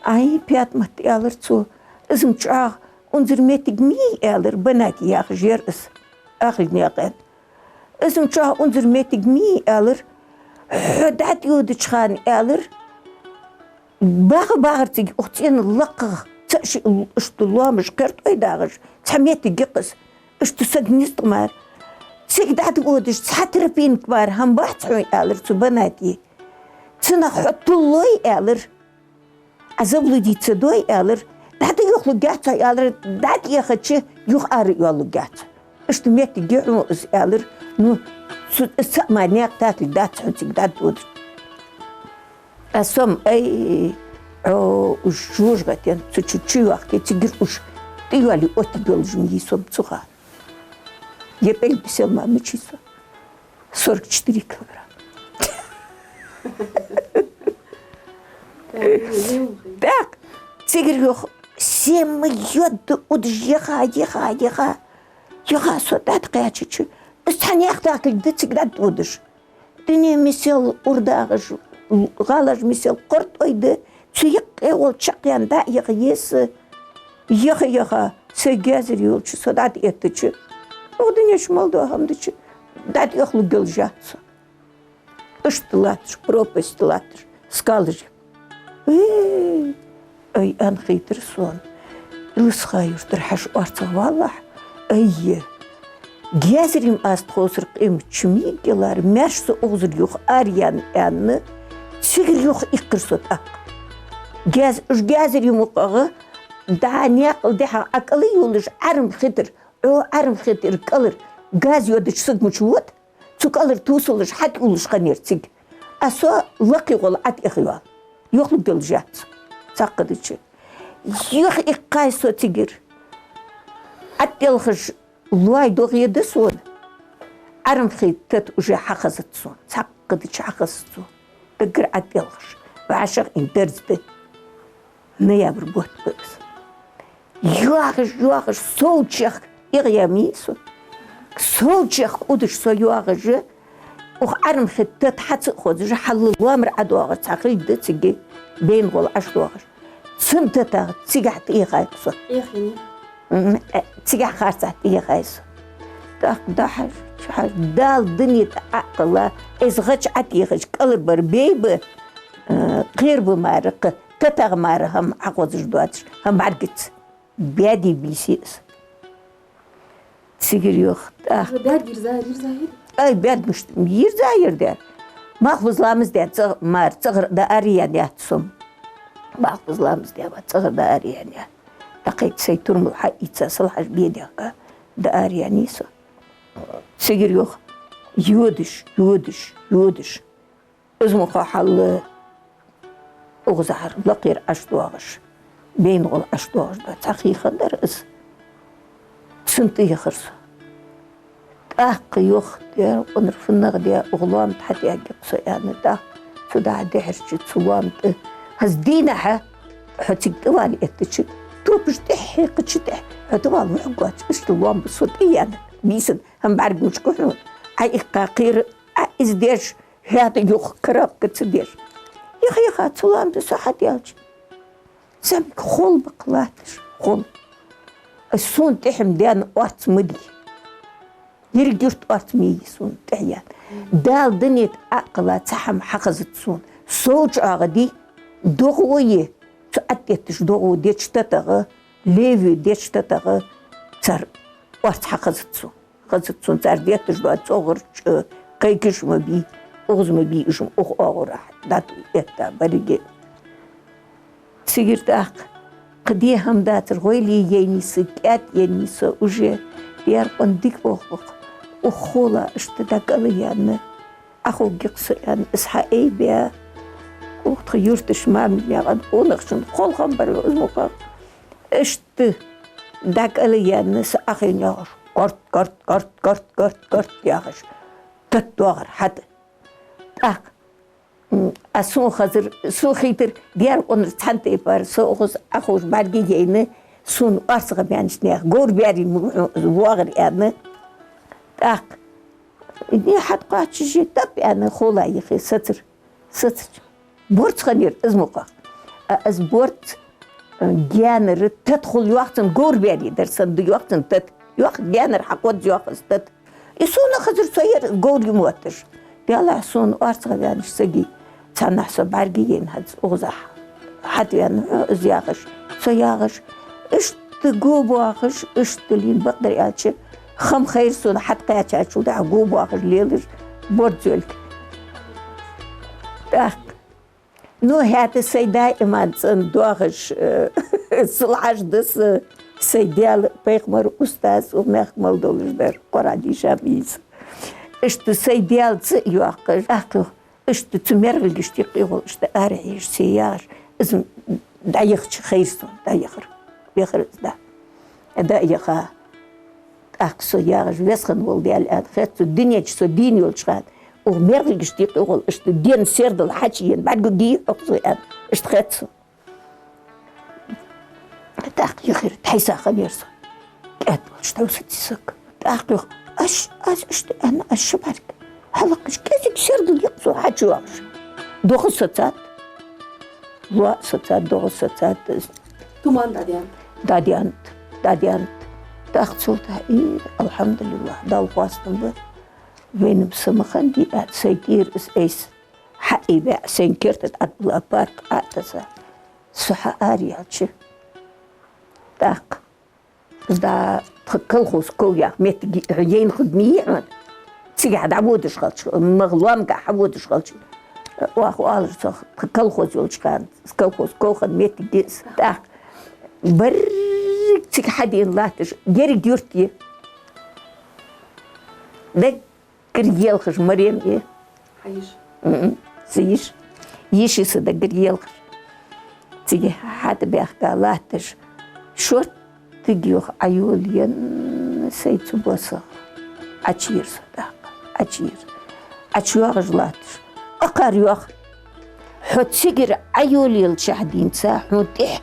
Ай, Пятмат, аьлар цо, из-м чӀоагӀа унзара моттиг ма йий, аьлар, Банате яхаш яр из, Ахилгнаькъан. Из-м чӀоагӀа унзара моттиг ма йий, аьлар, хьо дӀатӀайодача хана, аьлар, багӀа-багӀарцига укх цӀенна лакхагӀа цаӀ-шиъ иштта лоамаш кхертӀой дагӀаш, цхьа моттиг я-кх из, иштта саг низ тӀа мара. Цига дӀатӀайодаш цхьа тропинка мара хӀама бац хьона, аьлар цу Банате. Цунах хьо туллой, аьлар, Ӏа заблудиться дой, аьлар, дӀатӀайохалургьяц хьо, аьлар, дӀатӀаяхача юха ара йоалалургьяц. Иштта моттиг я хьона из, аьлар, ну, цу, цаӀ мара наькъа такалг дац хьона цига дӀатӀайодаш. А со-м, ай, Ӏо, уж жожагӀатен цу чу чуйоахке, цигара уж тӀайоалае оттаргйолаш ма йий со-м цу хана. Е пӀелг бисел мара мичай со. Сорок четыре килограмма. ТӀаккха цигара юха семья йодда удаш яха, яха, яха. Юха со дӀатӀакхаьчача, из цхьа наькъа такалг да цига дӀатӀайодаш. Дуне мисел урдагӀаш, гӀалаш мисел кхортӀой да, цу юкъе волча чакхъяьнна дӀа а яха еза. Яха-яха, сай гаьзар йолча со дӀатӀаэттача, укх дунен чу мел дола хӀама дича, дӀатӀехлургйолаш яц со. Иштта латташ, пропасть латташ, скалаш. Э, ай, аьнна хийтар сона. Илсха-Юртара хьажа орцагӀвалалахь, ай, гаьзар-м аз тхоцара къематди чу мига ялар, маьрша со укхазара юха араяьнна, аьнна, цигара юха иккхар со тӀаккха. Гаьз-, уж гаьзар-м укхагӀа, дӀа наькъа дехьа ӀокӀалйолаш, Ӏарма хетар, Ӏо Ӏарма хетар кӀалхара газ йодача сага мича вода, цу кӀалхара тувсалаш хьатӀаюллаш хиннаяр цига. А со лакхе гӀолла ӀотӀехйоал. Йохлургйолаш яц. Цхьаккха дича, юха иккхай со цигара. ӀотӀадоалхаш лой догӀе да сона. Ӏарма хи тата уже хьахазац сона. Цхьаккха дича хьахазац сона. Даггара ӀотӀадоалхаш. ВӀашагӀ ин дарз да. Ноябрь бутт ба из. ЙоагӀаш, йоагӀаш, Солчех, эгӀаяь ма йий со. Солчех кӀудаш со йоагӀаш, укх Ӏарма хи тата хьа ца а хозаш, хьалла лоамара ӀодоагӀаш, цхьа хилга да цига, Бейна гӀолла Ӏаш доагӀаш. Цун татах цигахьа тӀаяхай со. Эхини. М, э, цигахьа харцахьа тӀаяхай со. ТӀаккха дӀахьажа, чухьажа, Дала дунен тӀа Ӏокхалла, из гӀача ӀотӀаехача кӀалхара бар бейба, э, кхера ба мара, кхы татах мара хӀама Ӏохозаш доацаш, хӀама бӀаргаца. Баьде бийса я из. Цигара йоах тӀаккха. Баьд йирза, йирза йир? Ай, баьд мишта, йирза йир дер. Малхбуза ламаз даь, цӀа-, мара, цӀагӀара дӀаараяьнна яц со-м. Малхбуза ламаз даь ва, цӀагӀара дӀаараяьнна я. ТӀаккха сай турмал хьаийца, сел хьажа бе даьхка, дӀаараяьннай со. Цигара йоах, йодаш, йодаш, йодаш. Из мукъагӀа хьалла укхазахьара лакхера Ӏаш доагӀаш, Бейна гӀолла Ӏаш доагӀаш да, цхьа хий хиннадар из. Цунна тӀаяхар со. ТӀаккха йоах, Даьра къонар, фуннагӀа де, укх лоам тӀа хьатӀаергья-кх со, аьнна, тӀаккха цу дӀа дехьарча цу лоам тӀа. ХӀанз дийнахьа хьо цига тӀавала эттача, топаш тӀехьа хьекхача тӀехьа хьо тӀавала вухьаргвоацаш, иштта лоам ба со тӀаяьнна, бийсан, хӀама бӀарга мича гу хьона. Ӏоиккха кхера, Ӏа из деш, хӀаьта юха коробка ца деш. Яха-яха, цу лоам тӀа со хьатӀадаьлча, зӀамига хол ба-кх латташ, хол. Сона тӀехьа-м даьнна орц ма дий. Еррига юрта орц ма йий сона тӀехьа яьнна. Дала дунен тӀа Ӏокхалла цхьа хӀама хьахазац сона. Сов чӀоагӀа дий, догӀа а йий, цу ӀотӀадетташ догӀа деча татагӀа, леви деча татагӀа цар орц хьахазац сона. Хазац сона цар детташ дола цӀогӀарч, э, кхайкаш ма бий, укхаза ма бий, уж-м укх оагӀорахьа дӀатӀаэтта беррига. Цигара тӀаккха кхы де хӀама дацар, гӀойла яйнай са, кӀаьда яйнай со уже, Даьра къонах, дика болх ба-кх. Укх хола иштта дӀакӀалйоаьнна, Ӏоховргья-кх со, аьнна, из хьаайбаь, укх тха юртарча Маминаькъан къонахчун хол хиннабар из мукъагӀа. Иштта дӀакӀалйоаьнна, са Ӏохайна йоагӀаш, корт, корт, корт, корт, корт, корт яхаш, тата доагӀар хьатӀа. ТӀаккха, м, а сона хазар, сона хийтар, Даьра къонах, цхьан тайпара со укхаза Ӏоховша бӀаргаяйна, сона орцагӀа баьннача наьха говр баьрий ма гу хьона из воагӀар, аьнна. ТӀаккха, не хьатӀакхоачаш, тап аьнна, хола яхе сацар. Сацача, борз хиннаяр из мукъагӀа. А из борз, э, гаьнара тата хул йоах цун, говр баьрий дар санна да йоах цун тата. Йоах, гаьнара хьакхозз йоах из тата. Из сона хазар, со яр говр мотт аш. Даллахь, сона орцагӀа ваьннача сага цхьаннахьа со бӀаргаяйна хӀанз укхазахьа. ХьатӀаваьннав хьо из яхаш, со яхаш, иштта го боахаш, иштта лийна, бакъдар аьлча, хам хайра сона хьатӀакхаьчачул тӀехьагӀа го боахаш лелаш борз йолга. ТӀаккха, ну, хӀаьта сай даиман цӀена доагӀаш, э, сул хьажа да са, сай Даьла, пайхамар, устаз, укх мехка мел долаш дар, Къуръан дийша ма йий со. Иштта сай Даьла цӀи а йоаккхаш, тӀаккха Иштта цу мергӀилгашта юкъе гӀолла иштта арахьежаш, се яхаш, из дӀаяхача хайра сона, дӀаяхар. Яхар из дӀа. ДӀаяха. ТӀаккха со яхаш, веза хинна вола Даьла, аьнна, хет сона, дунен чу со дийна йолча хана, укх мергӀилгашта юкъе гӀолла иштта ден сердал хьачуена бӀаргагургья-кх со, аьнна, иштта хет сона. ТӀаккха юхера тхьайса хиннаяр со. КӀаьда волча тхьовсаде саг. ТӀаккха йоах: «Аш, аш, иштта аьнна, аш ши бӀарг». хьалакхаш, кӀезига сердал йикъ цо хьачуйоагӀаш. ДогӀа сецад. Лоа сецад, догӀа сецад. Туман дӀадаьннад. ДӀадаьннад, дӀадаьннад. ТӀаккха цул тӀехьа, и, алхьамдулиллахӀ, Далла хоастам ба. Вайна-м са ма хиннадий, аьнна, сай тӀера из айса хьаийбаь, сайна керта тӀа Ӏадбула парк Ӏатаса. Со хьаара яьлча, тӀаккха из дӀа тха колхоз ков яха моттиг, хьо яйна хургья хьона. Цигахьа дӀаводаш хилча, магӀа лоамагахьа хьаводаш хилча, оаха оалар цох, тха колхоз йолча хана, колхоз ков хинна моттиг я из. ТӀаккха берриг цига хьадена латташ, еррига юрт я. Даггара елхаш Марем я. Хьа йиша? М-м, са йиша. Йиши са даггара елхаш. Цига хьатӀабаьхка латташ, шорттига юха Ӏойолаенна сай цу босса. Ӏочуйир со тӀаккха, Ӏочуйир. ӀочуйоагӀаш латташ, акхар йоах: «Хьо цигара Ӏойолаелчахьа денз хьона тӀехьа».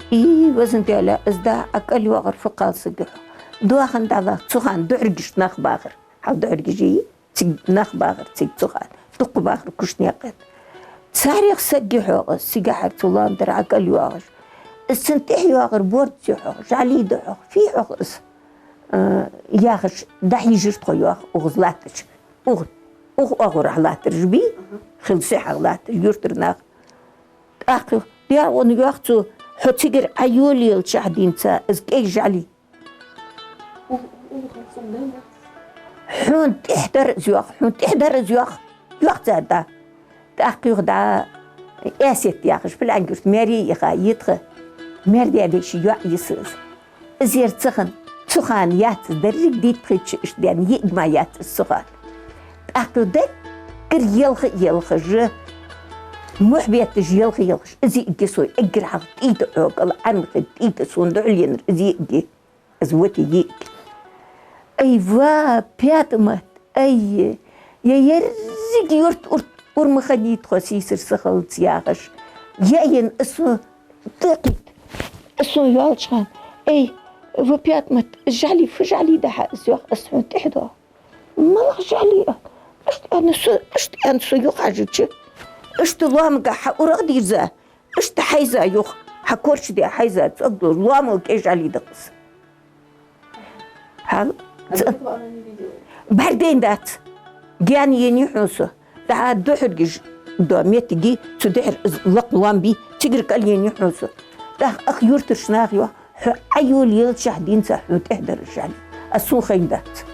И, Везан Даьла, из дӀа Ӏа кӀал йоагӀар фу кхалсаг я хьона. Доахан дӀалаха, цу хана духьаргашта нах бахар. Хьал духьаргаш йий? Цига нах бахар, цига цу хана. Дукха бахар кушнекъа. Царех саг я хьогӀ из, цигахьара цу лоам тӀара Ӏа кӀал йоагӀаш. Из цун тӀехьа йоагӀар борз я хьогӀ, жӀали да хьогӀ, фу я хьогӀ из, э, яхаш, дӀахьежар тхо йоах укхаза латтача. Укх, укх оагӀорахьа латтараш бий, хила сехьагӀа латтараш, юртара нах. ТӀаккха йоах, дерригача йоах цо: «Хьо цигара Ӏойолаелчахьа денз из кӀай жӀали». Хьона тӀехьа дар из йоах, хьона тӀехьа дар из йоах, йоах цар дӀа. ТӀаккха юха дӀа Эсет яхаш, Пиланг-Юрта маьре яха, йитха, маьр-даь-веший йоӀ я из. Из яр ца хинна, цу хана яц из, деррига дийтта хилча иштта даьнна йиӀиг мара яц из цу хана. ТӀаккха даггара елха а елхаш, мухь бетташ елха а елхаш, из йиӀиг я сой эггара хьалха тӀийта Ӏокъал, Ӏармхи тӀийта сона духьал енар из йиӀиг я. Из вати йиӀиг. Ай, ва, ПаьтӀамат, ай, е еррига юрт ур-, ур ма хиннадий тхо сийсара сахиллалца, яхаш. Яйна из сона тӀакхийтта, из сона йоалача хана: «Ай, ва ПаьтӀамат, жӀали, фу жӀали да хьа из?» — йоах. «Из хьона тӀехьа доагӀа». «МалагӀа жӀали?» — иштта аьнна со, иштта аьнна со юха хьежача, иштта лоамагахьа хьа урагӀ дийрза, иштта хьайза юха, хьа корча даь хьайза, цӀогдолаш, лоамо кӀай жӀали да-кх из. Хьал, ц-, бӀаргадайнадац. Гаьна енай хьона со. ДӀа духьаргаш дола моттиг я, цу духьара из лакха лоам бий, цигара кӀал енай хьона со. ТӀаккха ах юртарча наха йоах: «Хьо Ӏойолаелчахьа денз хьона тӀехьа дар из жӀали». Аз сона хайнадац.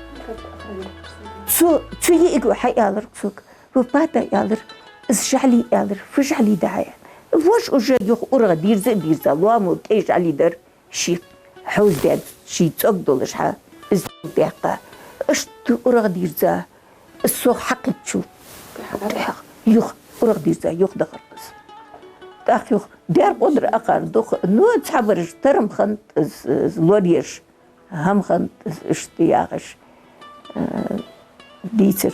Цу, цу йиӀиго хьааьлар-кх сога: «Ва ПаьтӀа, — аьлар, — из жӀали, — аьлар, — фу жӀали да хьа?» — аьнна. Вож уже юха урагӀ дийрза а дийрза, лоамо кӀай жӀали дар, ший хьовздаь, ший цӀогдолаш хьа из даьккха. Иштта урагӀ дийрза, из сох хьакхийттачул тӀехьагӀа юха урагӀ дийрза, юха дахар из. ТӀаккха юха дерригача акхар дукха, ну, цхьабараш тара ма хиннад из, из лораеш, хӀама хиннад из, иштта яхаш, э, дийцар.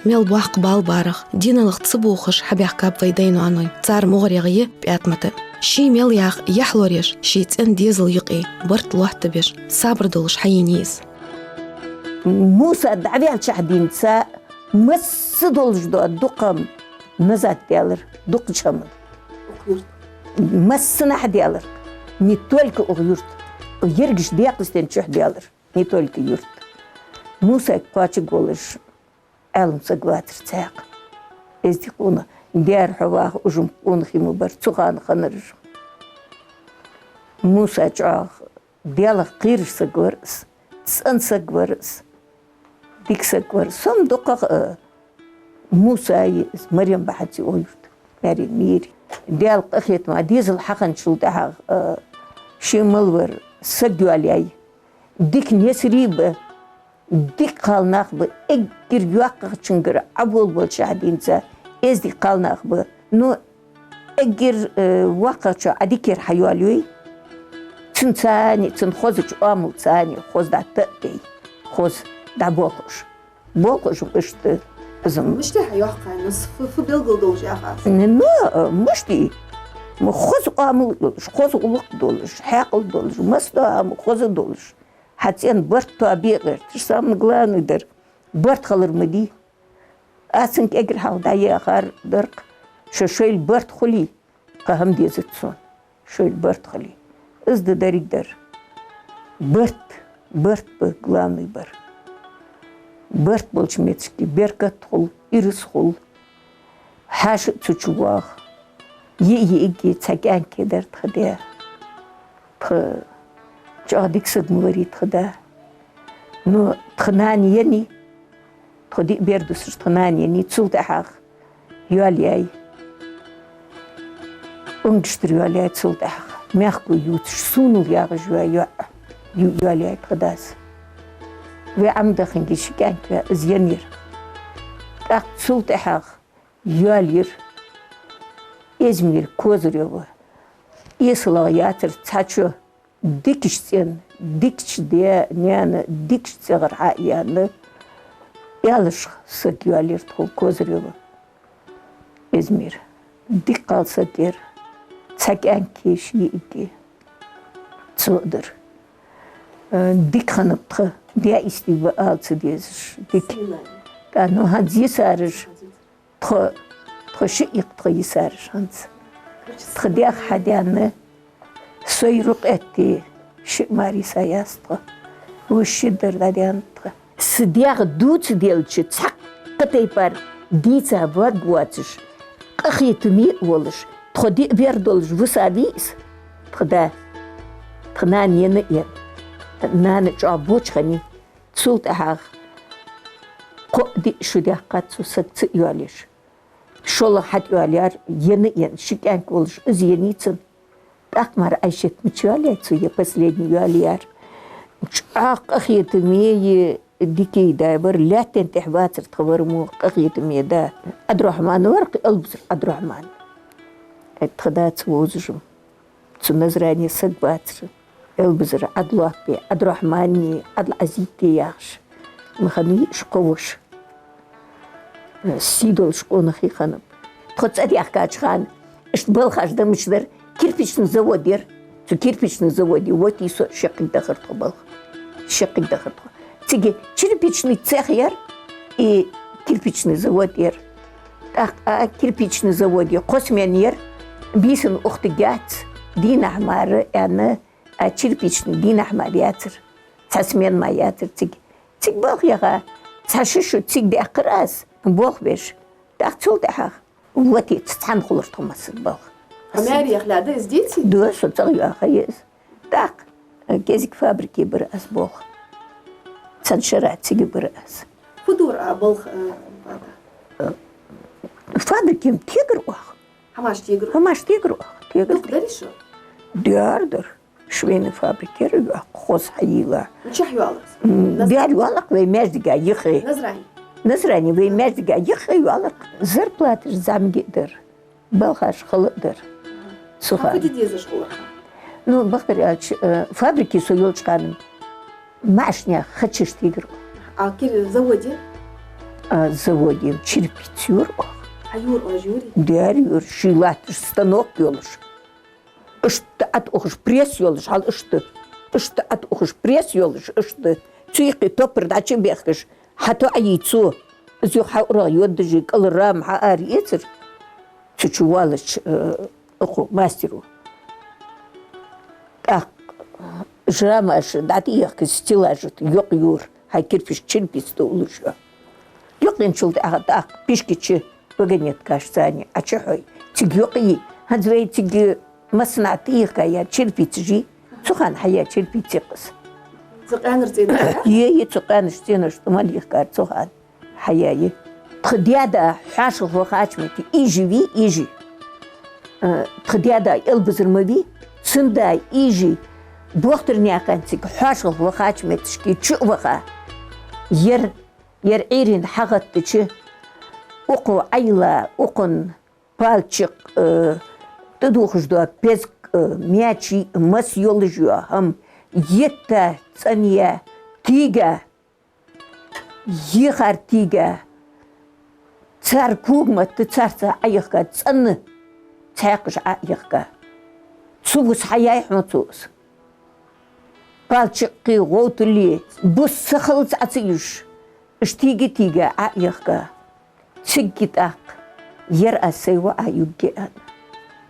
Мел боккха бала барах, диналах ца бохаш хьабаьхкаб вай дай-ноаной. Цар мугӀарагӀа я ПаьтӀамат а. Ший мел яха яхь лораеш, ший цӀен дезал юкъе барт лоаттабеш, сабар долаш хьаенай из. Муса дӀаваьлчахьа денз масса долаш дола дукха хӀама назад даьлар, дукхача хӀаман. Массанахьа даьлар. Не только укх юрта. Ерригача Даькъасте чухь даьлар. Не только юрта. Мусайга кхоачаргволаш, Ӏаьлам саг вацар цхьаькха. Эздий къонах, дера хьо ваха, уж-м къонахий ма бар, цу хана хиннараш. Муса чӀоагӀа Даьлах кхераш саг вар из, цӀена саг вар из, дика саг вар из. Со-м дукхагӀа, э, Мусай, Марем бахьанца укх юрта маьре ма йий. Даьла къахетамах дезал хьахинначул тӀехьагӀа, э, ше мел вар саг йоалаяьй. Дика несарий ба, дика кхалнах ба, эггара йоккхагӀчунгара Ӏоболаболчахьа денз эздий кхалнах ба. Ну, эггара, э, воккхагӀчоа Ӏа дикера хьайоалайой, цунца а, цун хозача оамалца а хоза дӀатӀа а дай, хоза дӀаболх уж. Болх уж-м иштта, из-м. Мишта хьайоах хьайна из, фу, фу белгал долаш яхаш? Ну, э, мишта? Ма хоза оамал йолаш, хоза гӀулакх долаш, хьаькъал долаш, массадола хӀама хоза долаш. Хьа цӀен барт тоабе гӀерташ, самое главное дар. Барт хилар ма дий. Аз цун кӀегар хьалха дӀаяхар дар-кх, шо шоайла барт хуле, кхы хӀама дезац сона, шоайла барт хуле. Из да деррига дар. Барт, барт ба главный бар. Барт болча метте беркат хул, ираз хул. Хьаьша а цу чу воагӀа. Йиъ-йиъиги цхьа кӀаьнк дар тха даь. Тха чӀоагӀа дика саг ма варий тха да. Ну, тха нана еннай, тхо диъ бер дусаш тха нана еннай, цул тӀехьагӀа йоалаяьй. Унгиштара йоалаяьй цул тӀехьагӀа. Мехко ювцаш, сунал ягӀаш йола йоӀ ю-, йоалаяьй тха дас. Вай Ӏомадахинге ши кӀаьнк ваь из еннаяр. ТӀаккха цул тӀехьагӀа йоалаяьр Эзмира Козырева. ЭсалагӀа яцар цхьа чу, дикача цӀен, дикача даь-наьна, дикача цӀагӀара хьаяьнна, аьлча саг йоалаяьр тхона Козырева Эзмира. Дика кхал саг яр, цхьа кӀаьнк, ши йиӀиги цо а дар. Э, дика хиннаб тха, даь истий ба ала ца дезаш, дика. ТӀаккха, ну, хӀанз йисараш, тхо, тхо шиъ я-кх тха йисараш хӀанз. Тха даьх хьадаьнна, сай рукъ этта шиъ мара йисаяц тха. Вож ши дар дӀадаьннад тха. Са даьх дувца делча, цхьаккха тайпара дийца варг воацаш, къахетаме а волаш, тхо диъ бер долаш виса вий из? Тха да, тха нана енна а енна. Нана чӀоагӀа боча хиннай. Цул тӀехьагӀа кхо-диъ шу даьккхад цо саг ца йоалаеш. ШоллагӀа хьатӀайоалаяьр, енна а енна, ши кӀаьнк волаш, из еннай цун. ТӀаккха мара Ӏайшат ма ца йоалаяьй цо, е последний йоалаяьр. ЧӀоагӀа къахетаме, дика да вар, лаьттан тӀа вацар тха вар мо къахетаме да. Ӏабдрахьман вар-кх, Элбазара Ӏабдрахьман. Тха даьца вовзаш ва. Цу Назране саг вацар. Элбазара Ӏадлоппи, Ӏабдрахьмани, Ӏадлазити яхаш. Ма хиннавий уж кхо воша. Сий долаш къонахий хиннаб. Тхо цӀадаьхкача хана, иштта балхаш да мича дар, кирпичный завод яр. Цу кирпичный заводе вотий со, шаккхе дахар тхо балха. Шаккхе дахар тхо. Цига черепичный цех яр и кирпичный завод яр. ТӀаккха кирпичный заводе кхо смена яр, бийсанна ухтаргьяц, дийнахьа мара аьнна, а черепичный дийнахьа мара яцар, цхьа смена мара яцар цига. Цига балха яха, цхьа ши шу цига даьккхар аз, болх беш. ТӀаккха цул тӀехьагӀа вотий цхьана хулар тхо массаза балха. А маьре яхалга да из деций? Да, со цӀагӀа йоаха я из. ТӀаккха кӀезига фабрике бир аз болх. Цхьан шера цига бир аз. Фу дора а балха, э, бада? Фабрике-м тегар оаха. ХӀамаш тегар? ХӀамаш тегар оаха, тегар. Дукха дарий шо? Даьр дар. Швейный фабрика яр йоах, хоза хьайийлла. Мичахьа йоалар из? М, Наз- даьр йоалар-кх вай маьждига йиххе. Назране? Назране вай маьждига йиххе йоалар-кх. Зарплаташ зӀамига а дар. Балхаш хала а дар. Цу хана. Фу де дезаш хулар-кх? Ну, бахтар аьлча, э, фабрике со йолча хана маӀача наьха хачаш тегар. А кир-, заводе? А заводе-м черепица йора оаха. А йора оаш, йорий? Даьр йора, ший латташ станок йолаш. Иштта ӀотӀаухаш пресс йолаш, хьал иштта. Иштта ӀотӀаухаш пресс йолаш, иштта. Цу юкъе топпар дӀачу а бехкаш, хьатоӀайий цо. Из юха хьаура йоддажи кӀала рама хьаара эцар. Цу чу воаллача, э, укхо мастеро. ТӀаккха рамаш дӀатӀаехка стеллажа тӀа йокъ йора, хьай кирпич черепица тӀауллаш я. Йокъ енначул тӀехьагӀа тӀаккха печка чу вагонеткаш цани Ӏочухьой. Цига йокъ йий, хӀанз вай цига массанахьа тӀаехка яь черепицаш йий, цу хана хьаяь черепица я-кх из. Цу къаьнара цӀенош? Е, е, цу къаьнара цӀенош тӀа мел йихкар цу хана хьаяь я. Тха даь-да хьоашалгӀа вахача метте, Ижи вий, Ижи. Э, тха даь-да Элбазара ма вий, цун да Ижи. Бохтарнаькъан цига хьоашалгӀа вахача метташка чу а ваха. Ер Ер Ӏуйрийна хьагӀаттача, укхо Ӏайла, укхун палчикъ, э, тӀадувхаш дола пезг, э, маьчий, мас йолаш йола хӀама, етта цӀанъяь, тийга, ехар тийга, цар когаметта царца Ӏоехка цӀена цхьаькхаш Ӏоехка. Цу бус хьаяьй хьона цо из. Палчикъи, гӀовтали, бус сахиллалца Ӏо ца уж. Иштта тийга-тийга Ӏоэхка, цига тӀаккха ер аз сай воӀа югге аьнна.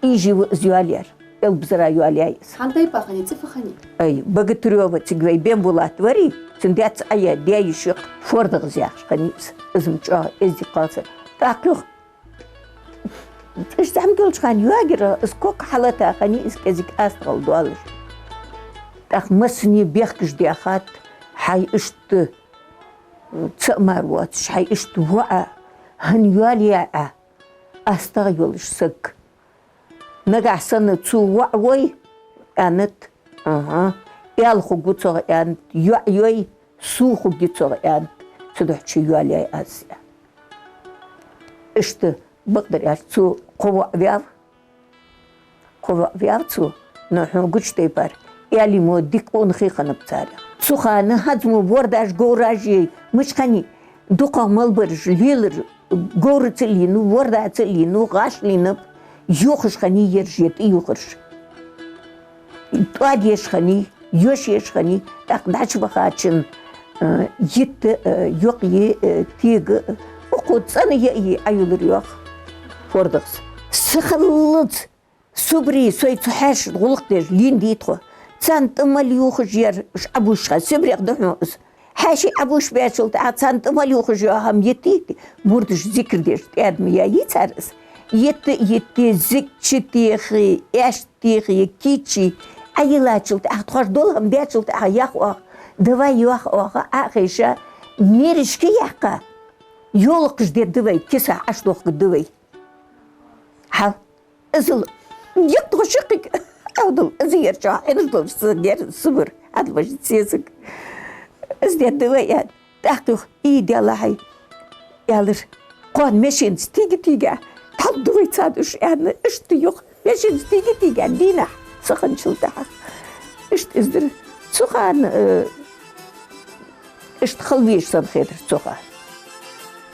Ийжа ва из йоалаяьр, Элбазара йоалаяьй из. Хьан тайпа хиннай, цӀи фу хиннай? Ай, Богатырёва, цига вай Бембулат варий, цун даьца Ӏояь, даь-йиша юкъ ФордагӀаз яхаш хиннай из. Из-м чӀоагӀа эздий кхалсаг. ТӀаккха юха иштта зӀамига йолча хана йоагаяр из, ког хьалата хиннай из кӀезига астагӀал доалаш. ТӀаккха массане бехкаш даьхад, хьай иштта цаӀ мара воацаш, хьай иштта воӀа, хӀана йоалаяьй Ӏа, астагӀа йолаш саг. Нагахьа санна цо воӀ вой, аьннад, аха, аьла хургва цох, аьннад, йоӀ йой, сов хургья цох, аьннад, цудухьа йоалаяьй аз, аьнна. Иштта, бакъдар аьлча, цо кхо воӀ ваьв, кхо воӀ ваьв цо, но хьона гуча тайпара, аьлий мо дика къонахий хиннаб царех. Цу хана хӀанз мо вордаш, говраш йой, мича хиннай, дукхагӀа мел бараш лелар, говраца а лийнав, вордаца а лийнав, гӀаш лийнаб, йохаш хиннай ераш, е тӀаювхараш. ТӀоадеш хиннай, йош еш хиннай, тӀаккха дӀачубахачун, э, йитта, э, йокъа е, э, тега, э, укхо цӀена яа е Ӏоюлар йоах ФордагӀаз. Са хиллалца Сибре сой цу хьаьшашта гӀулакх деш лийнадий тхо. Царна тӀа мел ювхаш яр уж Ӏобувшаш, Сибрех да хьона из. Хьаьший Ӏобувш баьчул тӀехьагӀа царна тӀа мел ювхаш йола хӀама йитте, мурдаш зикар деш тӀадам яьй цар из. Йитта, йитте, зикача техе, аьшта техе, кийча Ӏойиллачул тӀехьагӀа, тхоаш дола хӀама даьчул тӀехьагӀа, йоах оаха, давай, йоах оаха, Ӏохайша, мерашка яьккха, йолакхаш дергда вай, киса Ӏочудохкаргда вай. Хьал. Иззал, я тхо ши кхы, Ӏовдал, из ер чӀоагӀа хьинаш долаш саг яр, Сибре, Ӏадбажа сесаг. Из дергда вай, аьнна. ТӀаккха юха, и Даьла хьай, аьлар, кхоана машенаца тийга-тийга, тхьалдувай царна уж, аьнна, иштта юха, машенаца тийга-тийга, дийнахьа, са хинначул тӀехьагӀа. Иштта из дар. Цу хана, э, Иштта хала везаш санна хетар цу хана.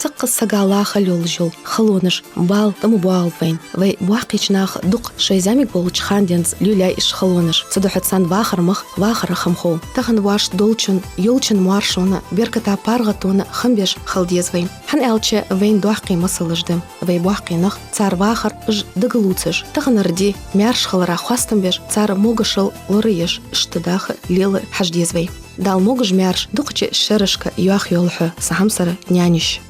Цхьаккха сага лаха лелаш йола халонаш бала тӀа ма боаллалда вайна. Вай боккхийча наха дукха шоай зӀамига болча хана денз лелаяьй уж халонаш. Цудухьа царна вахар мах, вахара хӀама хов. Тахан воашта долчун, йолчун моаршонна, берката, паргӀатонна хам беш хила деза вай. ХӀана аьлча вайна доккхий масалаш да. Вай боккхий нах, цар вахар уж дагалувцаш, таханара ди маьрша хилара хоастам беш, цар могашал лораеш, иштта даха лела хьажа деза вай. Дала могаш-маьрша дукхача шерашка йоах йолхьа са хьамсара няниш.